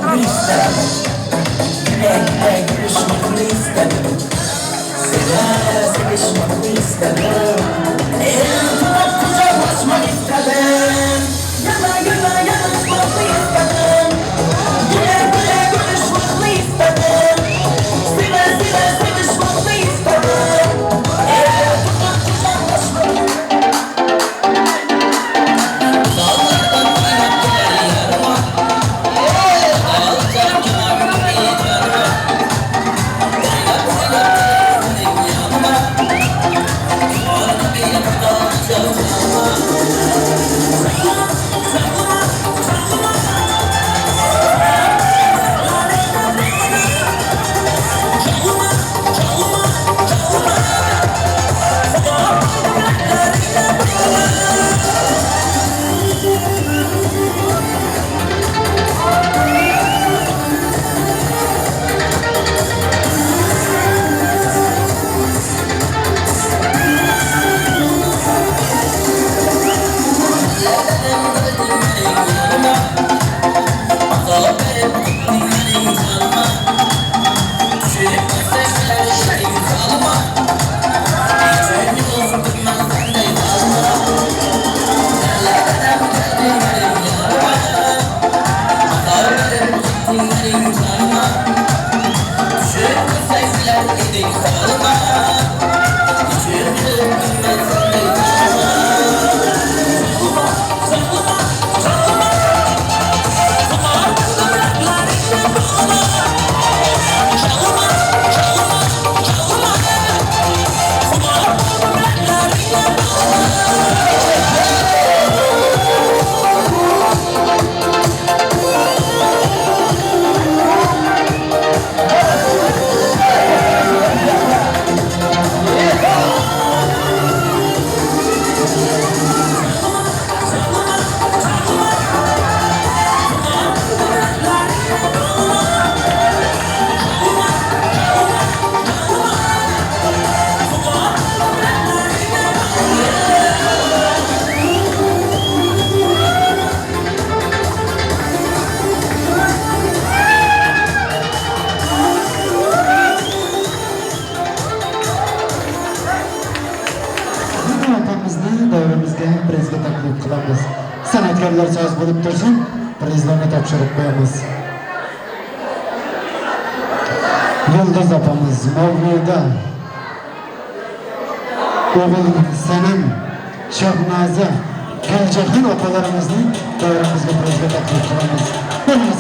Konuşmakını istedim. Güle güle gülüşmekini istedim. Seve sevişmekini istedim. El tutup kucaklaşmak istedim. Yana yana yanaşmakını istedim. Güle güle gülüşmekini istedim. Seve seve sevişmekini istedim. El tutup kucaklaşmak. Dağlardan kaynak gelen yarıma. Alacağım kenarını canıma. Kaynak kaynak senin yanıma. Duvarını bile tutacağım canıma. San'atkorlar soz bo'lib tursin, prizlarni topshirib qo'yamiz. Yulduz opamiz, Mavluda, o'g'il Sanam, Shohnoza, Guljahan opalarimizni davramizga prizga taklif qilamiz. O'g'il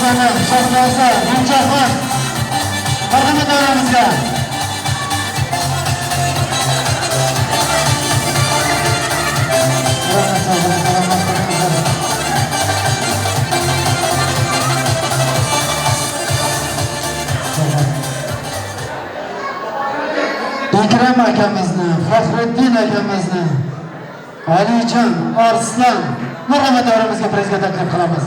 Sanam, Shohnoza, Guljahan, marhamat davramizga. Ikram akamizni, Faxriddin akamizni, Alijon, Arslan, marhamat davramizga prizga taklif qilamiz.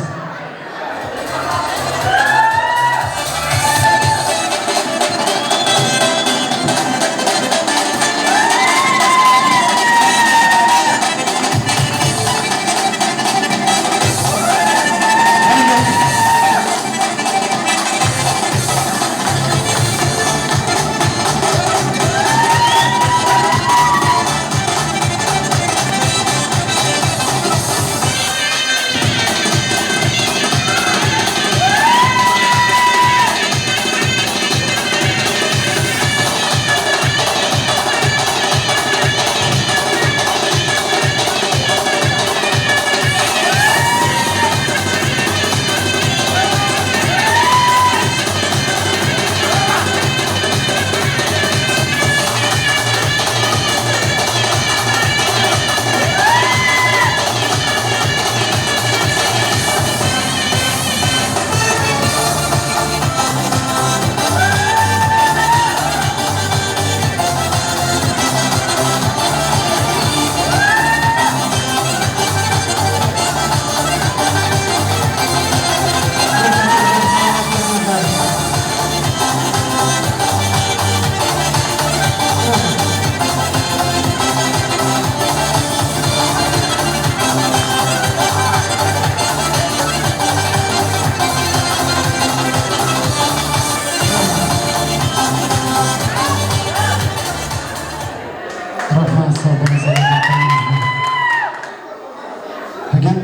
Bugun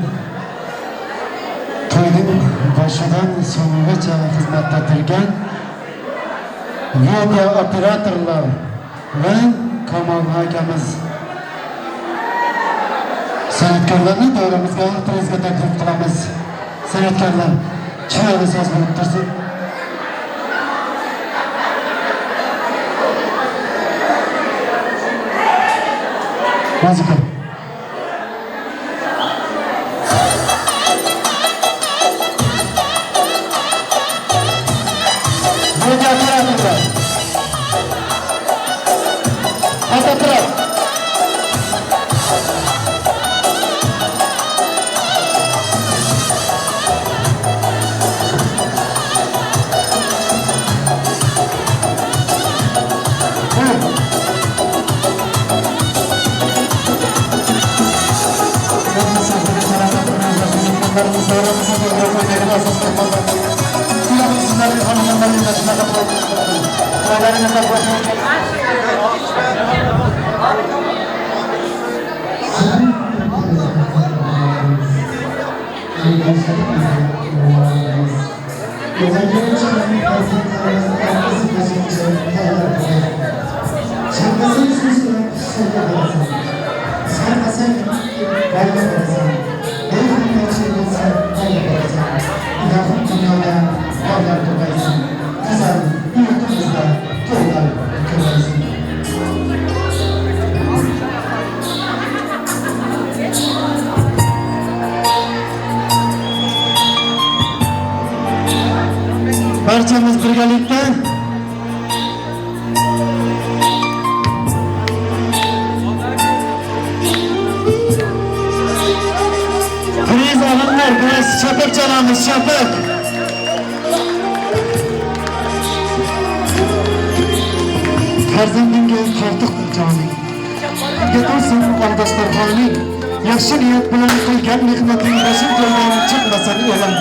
to'yning boshidan so'ngigacha xizmatda turgan video operatorlar va Kamol akamiz san'atkorlarni doiramizga o'rtamizga taklif qilamiz. San'atkorlar chiroyli so'z bo'lib tursin. Muzika. Video operatorlar. Fotoapparat. Barchamiz birgalikda Priz alanlar biraz çapak çalamız, çapak. Farzandingga tortiq joning. Yetilsin aldastarxoning. Yaxshi niyat bilan qilgan mehnating boshing to'ydan chiqmasin o'lim.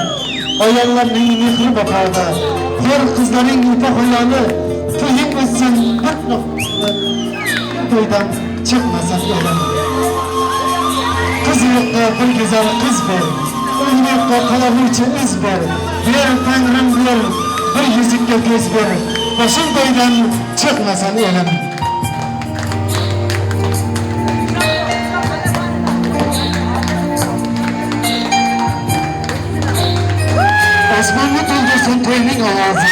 Ayollarning mehri vafoda, xo'r qizlarning ipa xayoli, to'ying o'tsin bir to'ydan chiqmasin o'lim. Qiz yo'qqa bir go'zal qiz ber, o'g'il yo'qqa qalamuvchi iz ber, ber tangrim ber, bir yuzikka ko'z ber, boshing to'ydan chiqmasin o'lim. Osmonni to'ldirsin to'yning ovozi,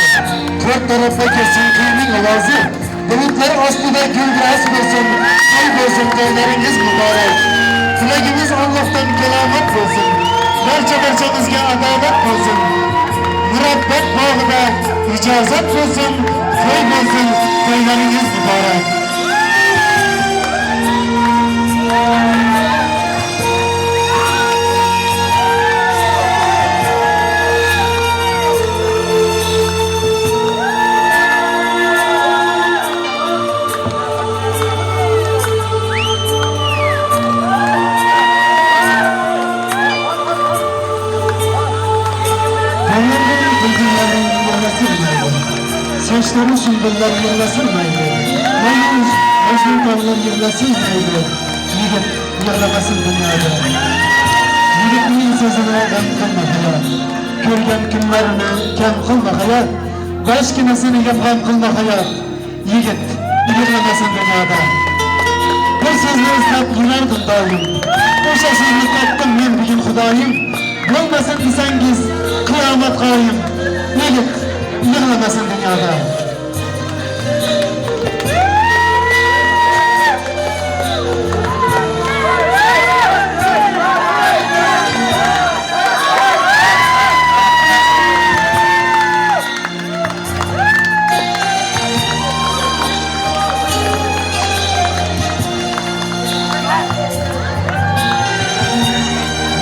to'rt tarafga kelsin to'yning ovozi, bulutlar ostida guldiroz bo'lsin, to'y bo'lsin, to'ylaringiz muborak. Tilagimiz Allohdan kalomat bo'lsin, barcha barchamizga adolat bo'lsin, murabbat bog'ida ijozat bo'lsin, to'y bo'lsin, to'ylaringiz muborak. Saçları sümbüller yığlasın mayli, Mecnun yığlasın mayli, Yigit yığlamasın dünyada. Yigitning so'zini g'am qilma hayot, ko'rgan kunlarini kam qilma hayot, boshginasini g'am qilma hayot, Yigit yig'lamasin dunyoda. Bir so'zni izlab yurardim doim, o'sha so'zni topdim men bugun Xudoyim, bo'lmasin desangiz qiyomat qoyim, Yigit yig'lamasin dunyoda.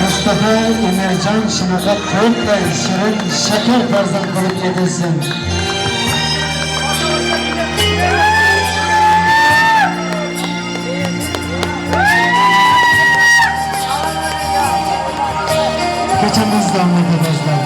Mustafa Emirjon shunaqa to'rtday shirin shakar farzand bo'lib yetilsin. Kechamiz davomida do'stlar.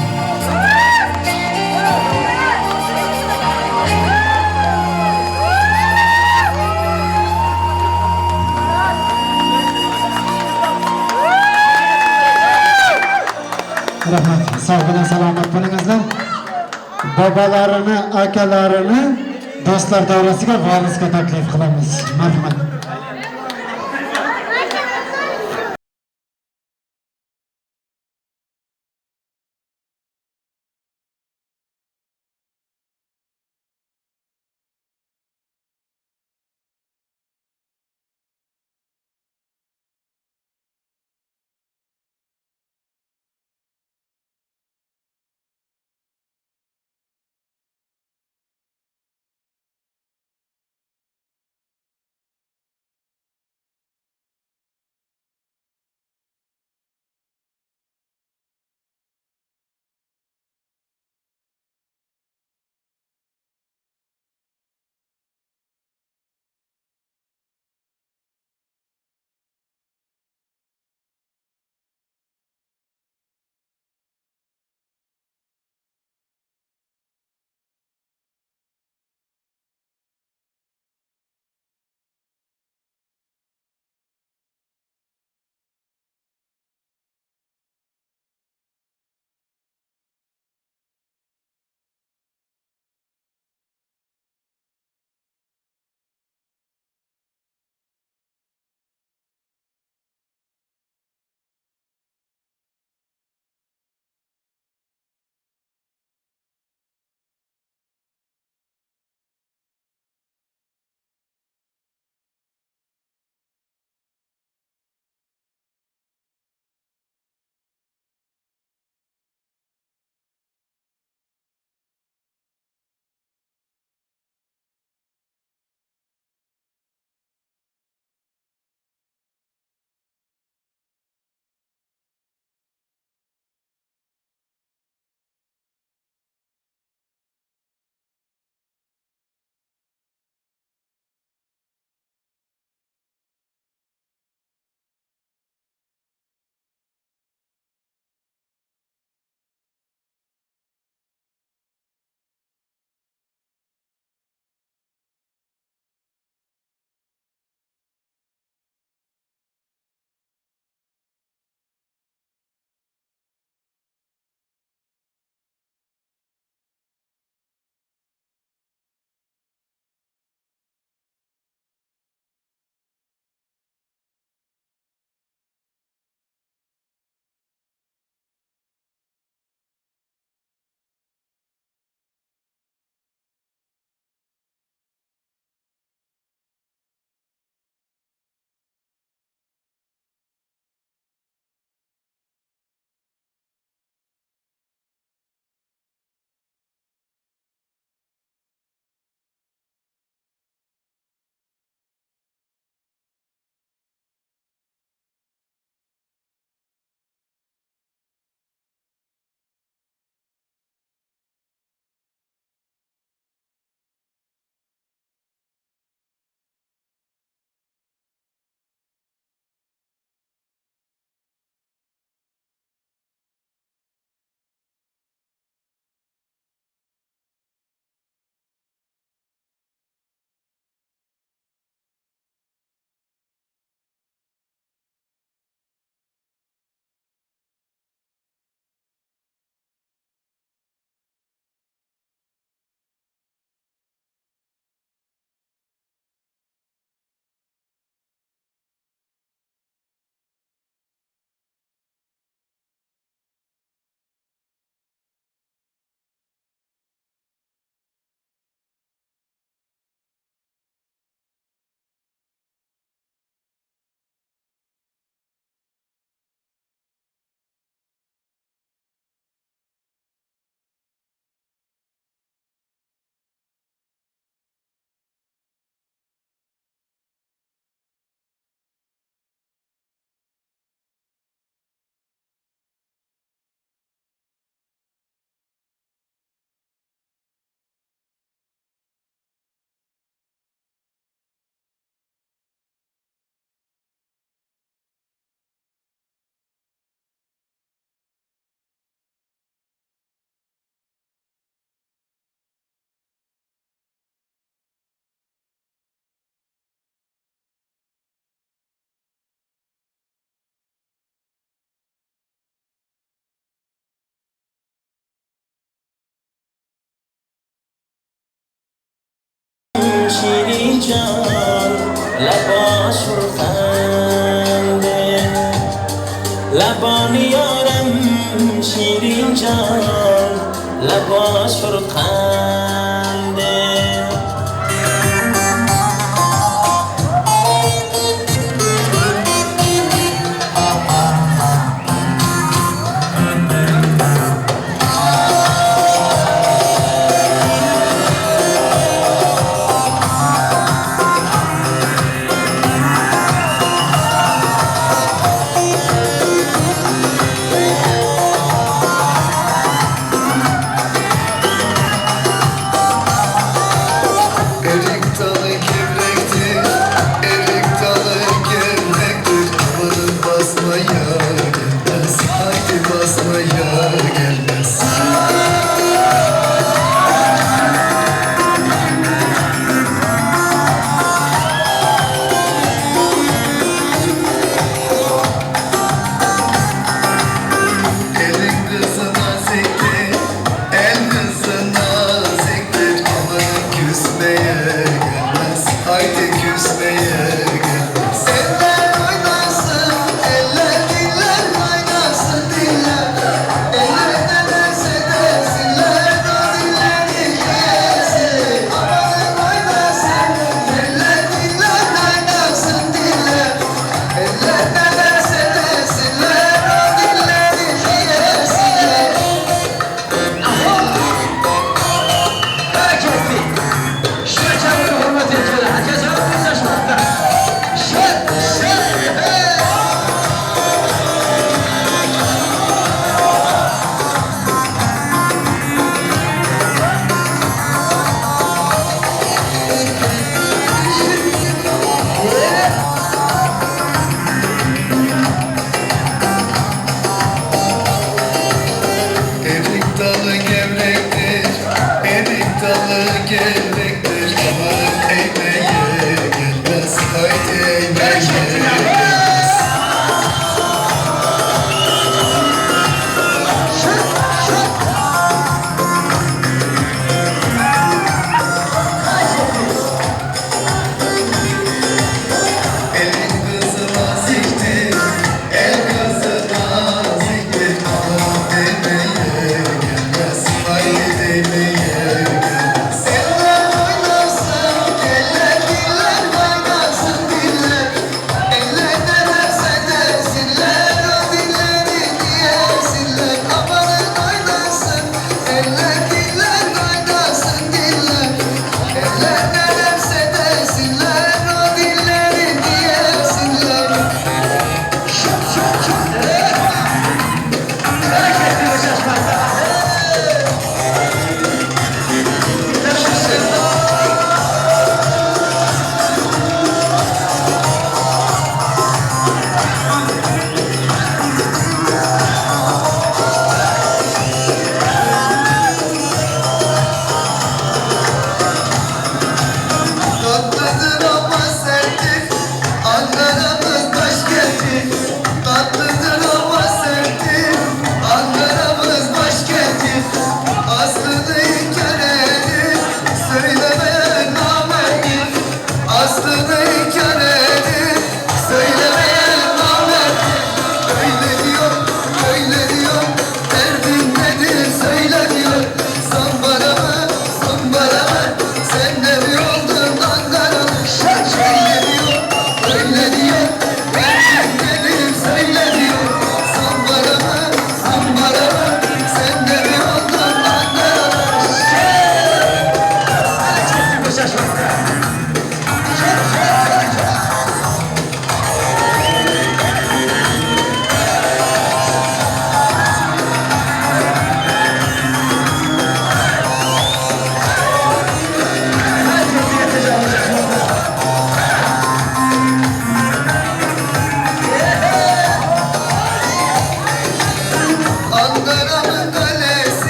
Rahmat. Sog' bilan salomat bo'lingizlar. Bobolarini, akalarini do'stlar davrasiga valsga taklif qilamiz. Marhamat. jon, لبا شرخنده. لبان یارم شیرین جان، لبا شرخنده.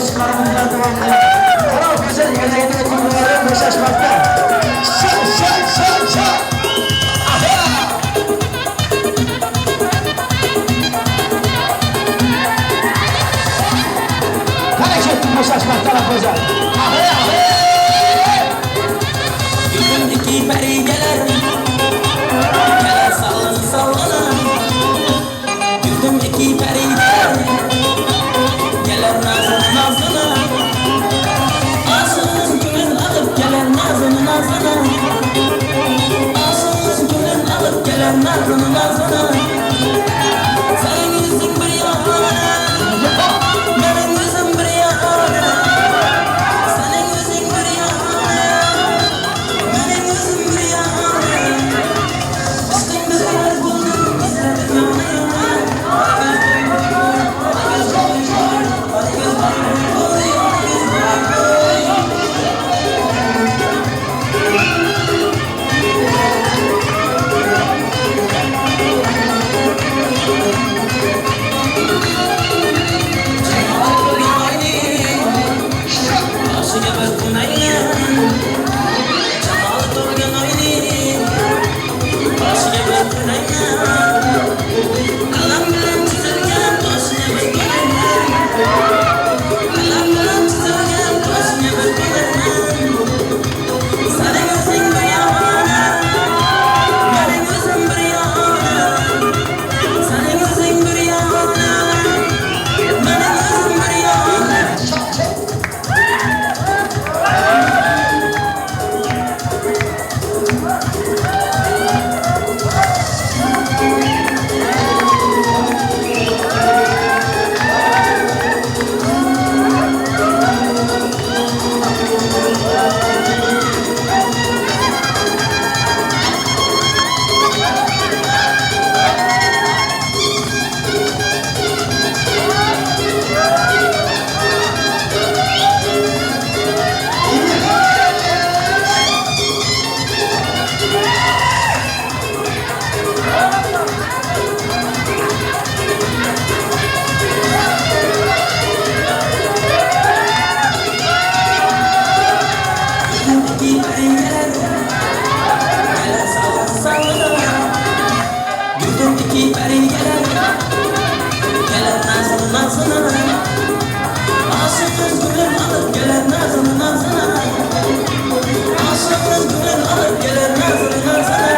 Qo'shiqlarimiz bilan davom qilamiz. Qarab go'zal egallaganda to'ylar bo'shashmoqda. Sha sha sha sha. Qara ketdi bo'shashmoqda go'zal. Gülümdeki peri gelir, gelir sallana sallana. Gülümdeki peri gelir, gelir nazına nazına. Aşığın gülün alıp gelir nazını nazına. Aşığın gülün alıp gelir nazını nazına. Senin yüzün bir yana, benim yüzüm bir yana. Senin yüzün bir yana, benim yüzüm bir yana. Aşkın güzel buldum, izledim yana yana. Boshiga bir kunayman, jamoli to'lgan oyning boshiga bir kunayman. Qalam bilan chizilgan toshga bir kunayman. Qalam bilan chizilgan toshga bir kunayman. Sening o'zing bir yona, mening o'zim bir yona. Sening o'zing bir yona, mening o'zim bir yona. Gülümdeki peri gelir, gelir sallana sallana. Gülümdeki peri gelir, gelir nazını nazına. Aşığın gülün alıp gelir nazını nazına. Aşığın gülün alıp gelir nazını nazına.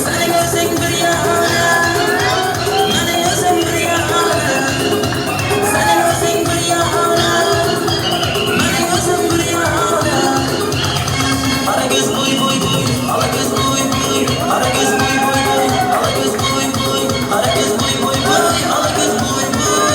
Senin o'zing bir yana, mening o'zim bir yana. Senin o'zing bir yana, mening o'zim bir yana. Qara ko'z bo'y bo'y bo'y, ola ko'z bo'y bo'y, qara ko'z bo'y bo'y bo'y, ola ko'z bo'y bo'y, qara ko'z bo'y bo'y bo'y, ola ko'z bo'y bo'y.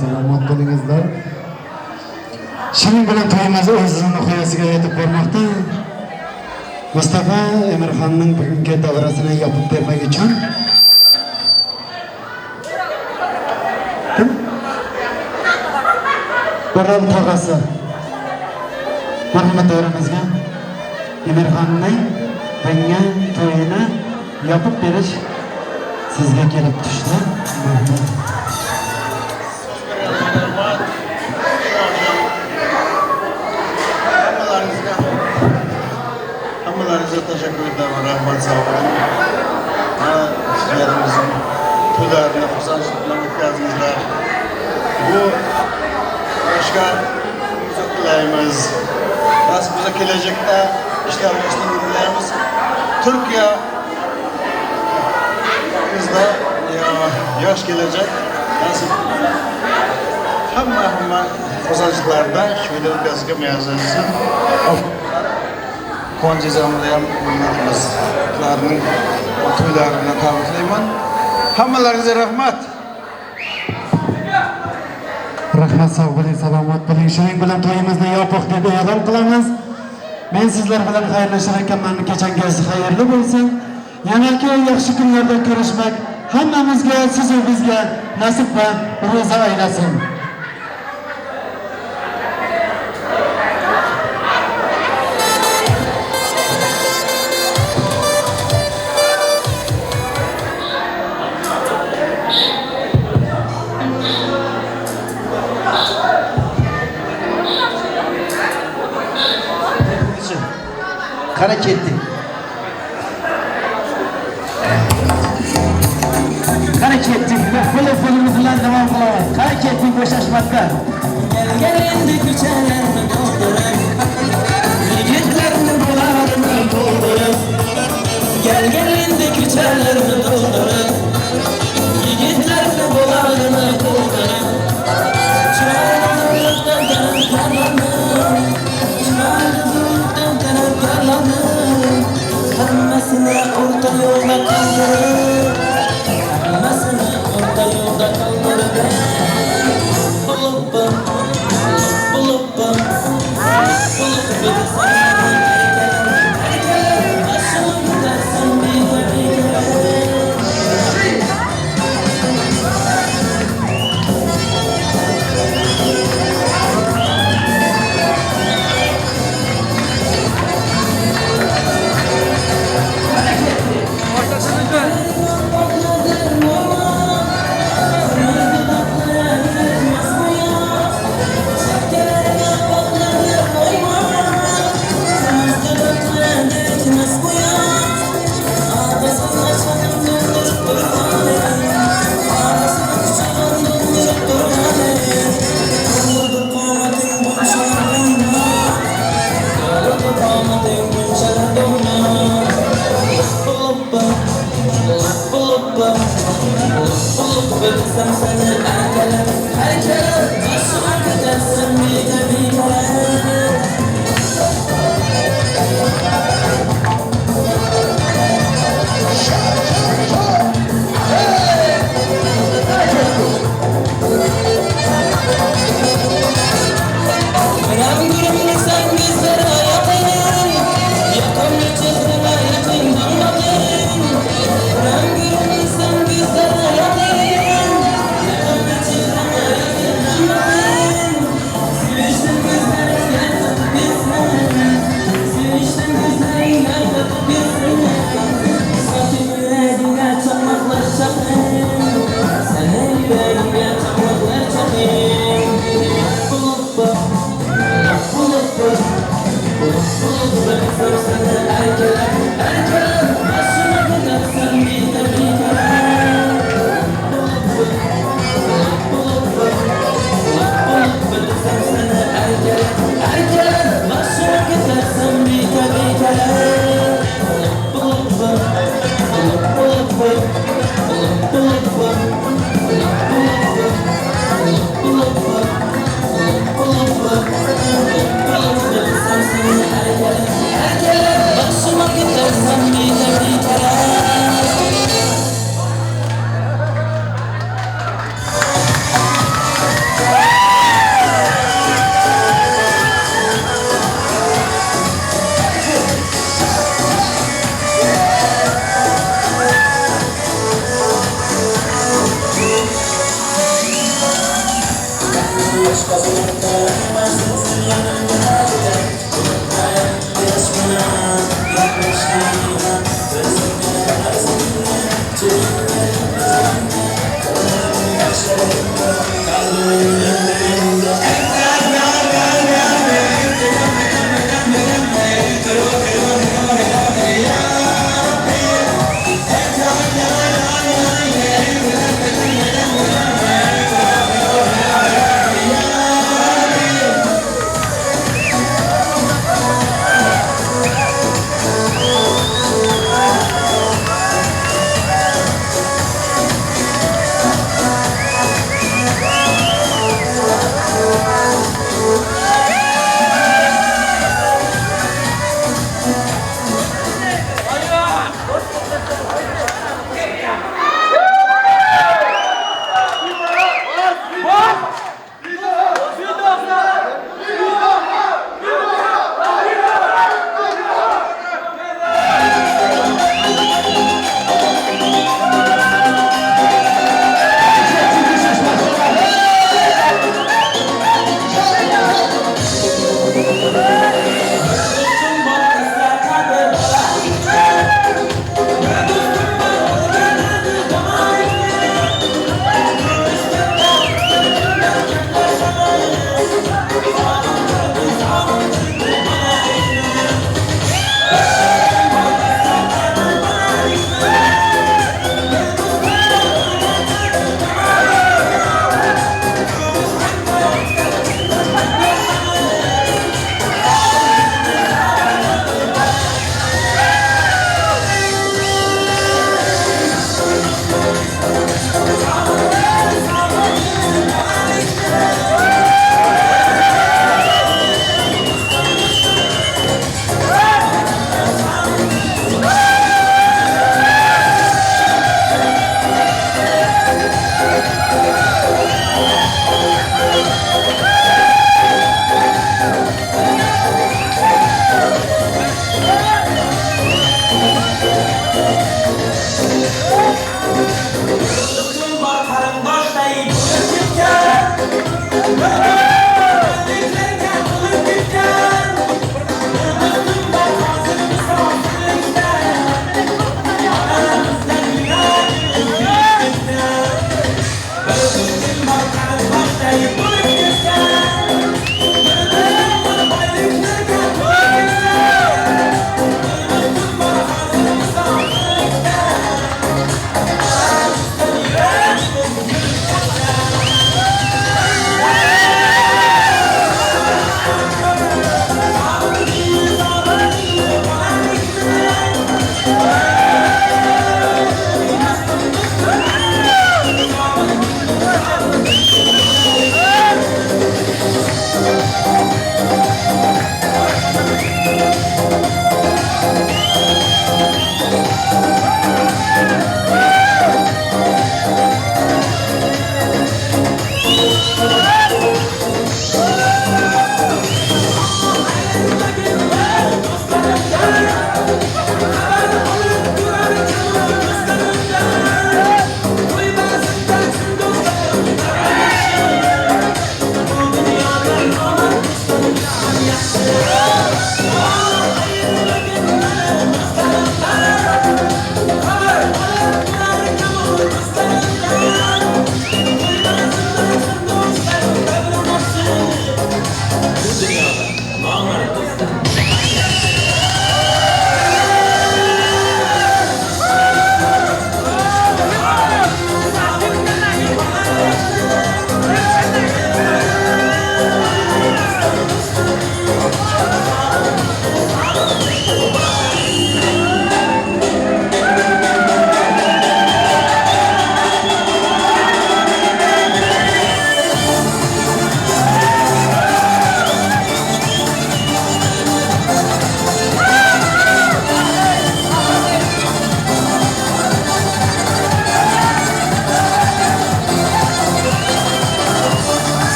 salomat bo'lingizlar. Shuning bilan to'yimiz o'z nihoyasiga yetib bormoqda. Mustafa Emirxonning bugungi davrasini yopib bermak uchun kim? Biror tog'asi. Marhamat davramizga Emirxonning bugungi to'yini yopib berish sizga kelib tushdi. Marhamat. Hammalaringizga teşekkür ederim. Rahmat, sağ olun. Jiyarimizin to'ylarini xursandchilik bilan o'tkazdingizlar. Bu yoshga umid tilaymiz. Nasib bo'lsa kelajakda ishlarimizni tilaymiz. Turkiya bizda yosh kelajak nasib hamma xursandchiliklarda shu yerda o'tkazishga muyassar etsin. Quvonchizamni ham biz ularning to'ylarini tabriklayman. Hammalaringizga rahmat. Rahmat, sog' bo'ling, salomat bo'ling. Shuning bilan to'yimizni yopiq deb e'lon qilamiz. Men sizlar bilan xayrlashar ekanman. Kechangiz xayrli bo'lsin. Yanagi yaxshi kunlarda ko'rishmak hammamizga, siz va bizga nasib va ro'za aylasin. Qara ketdik. Qara ketdik. Qo'limiz bilan davom qilamiz. Qara ketdik bo'shashmakka. Gel endi ko'chalarni to'ldirib, yigitlarni bo'larini to'ldirib. Gel gel endi ko'chalarni to'ldirib, yigitlarni bo'larini to'ldirib. Chiroyli hammasini o'rta yo'lda qoldirib, hammasini o'rta yo'lda qoldirib. Bo'lib, bo'lib, bo'lib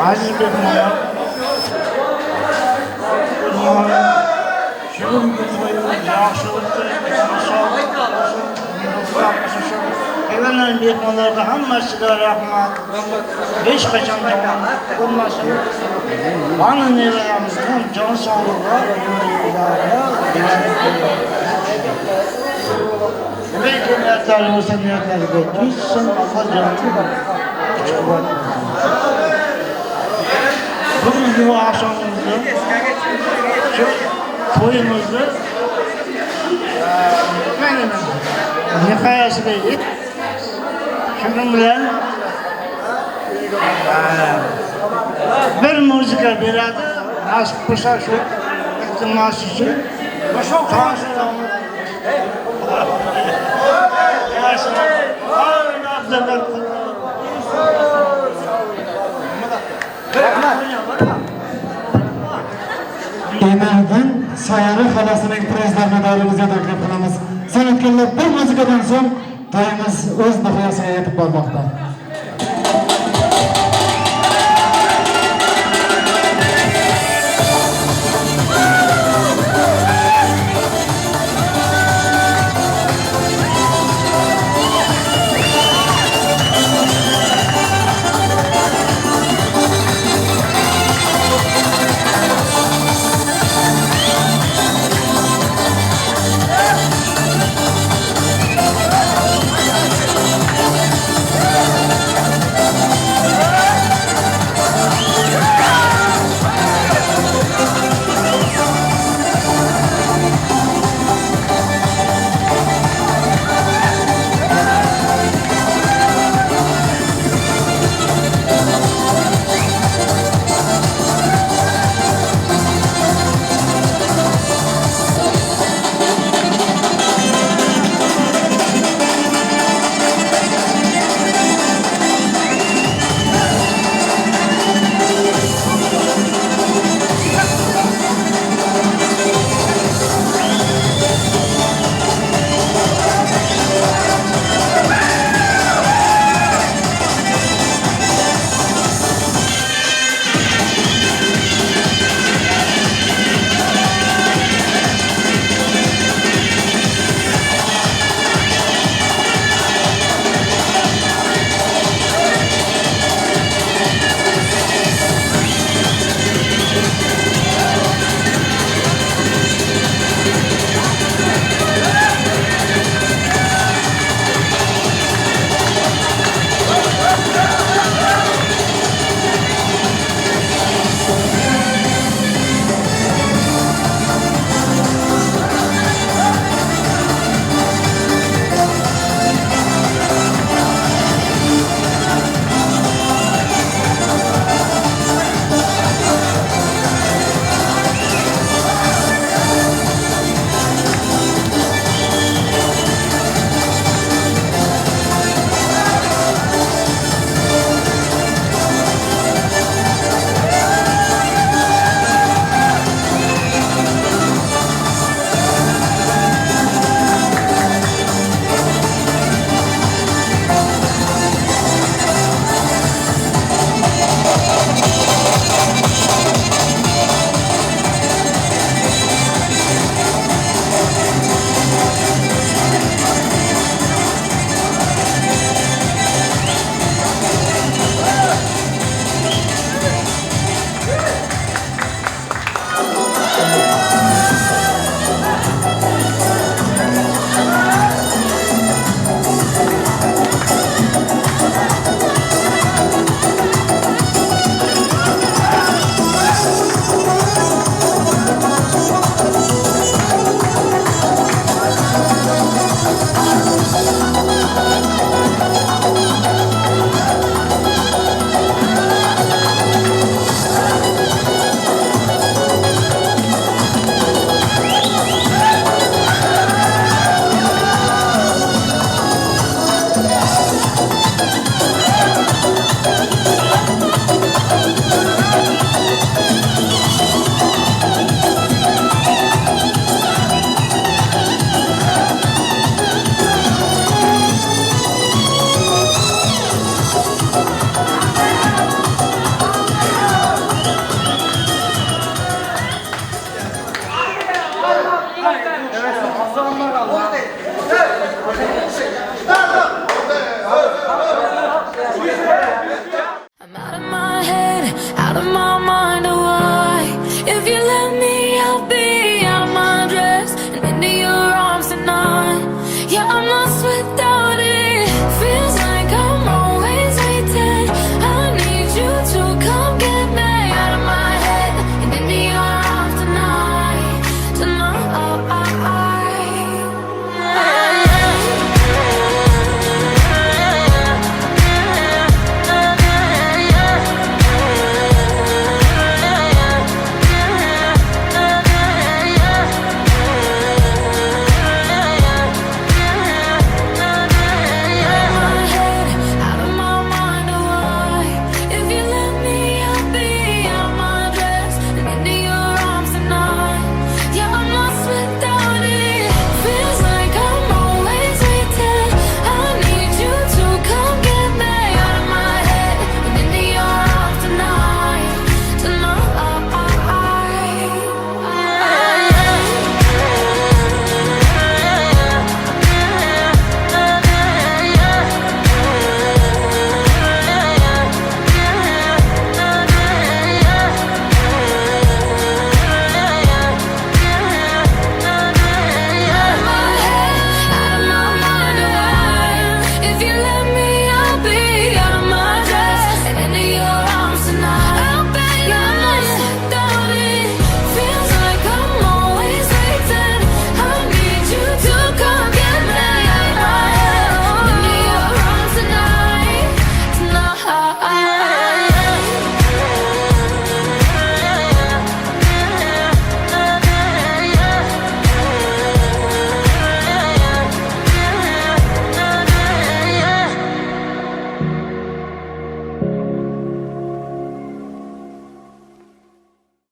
Aziz mehmonlar, shu to'yimiz yaxshi o'tdi, sog' bo'lsin, kelgan mehmonlarga hammasiga rahmat. Hech qachon yomon bo'lmasin. Mana nevaramizni jon sog'lig'i, nimaiki niyatlari bo'lsa niyatlariga yetsin, Alloh jonini kuch quvvat bersin. Bugungi bu oqshomimizni, shu to'yimizni nihoyasiga yetib, shuning bilan bir muzika beradi, nasib bo'lsa shu iltimos uchun. Emirdan Sayora xolasining prezlarini davrimizga taklif qilamiz. San'atkorlar bir muzikadan so'ng to'yimiz o'z nihoyasiga yetib bormoqda.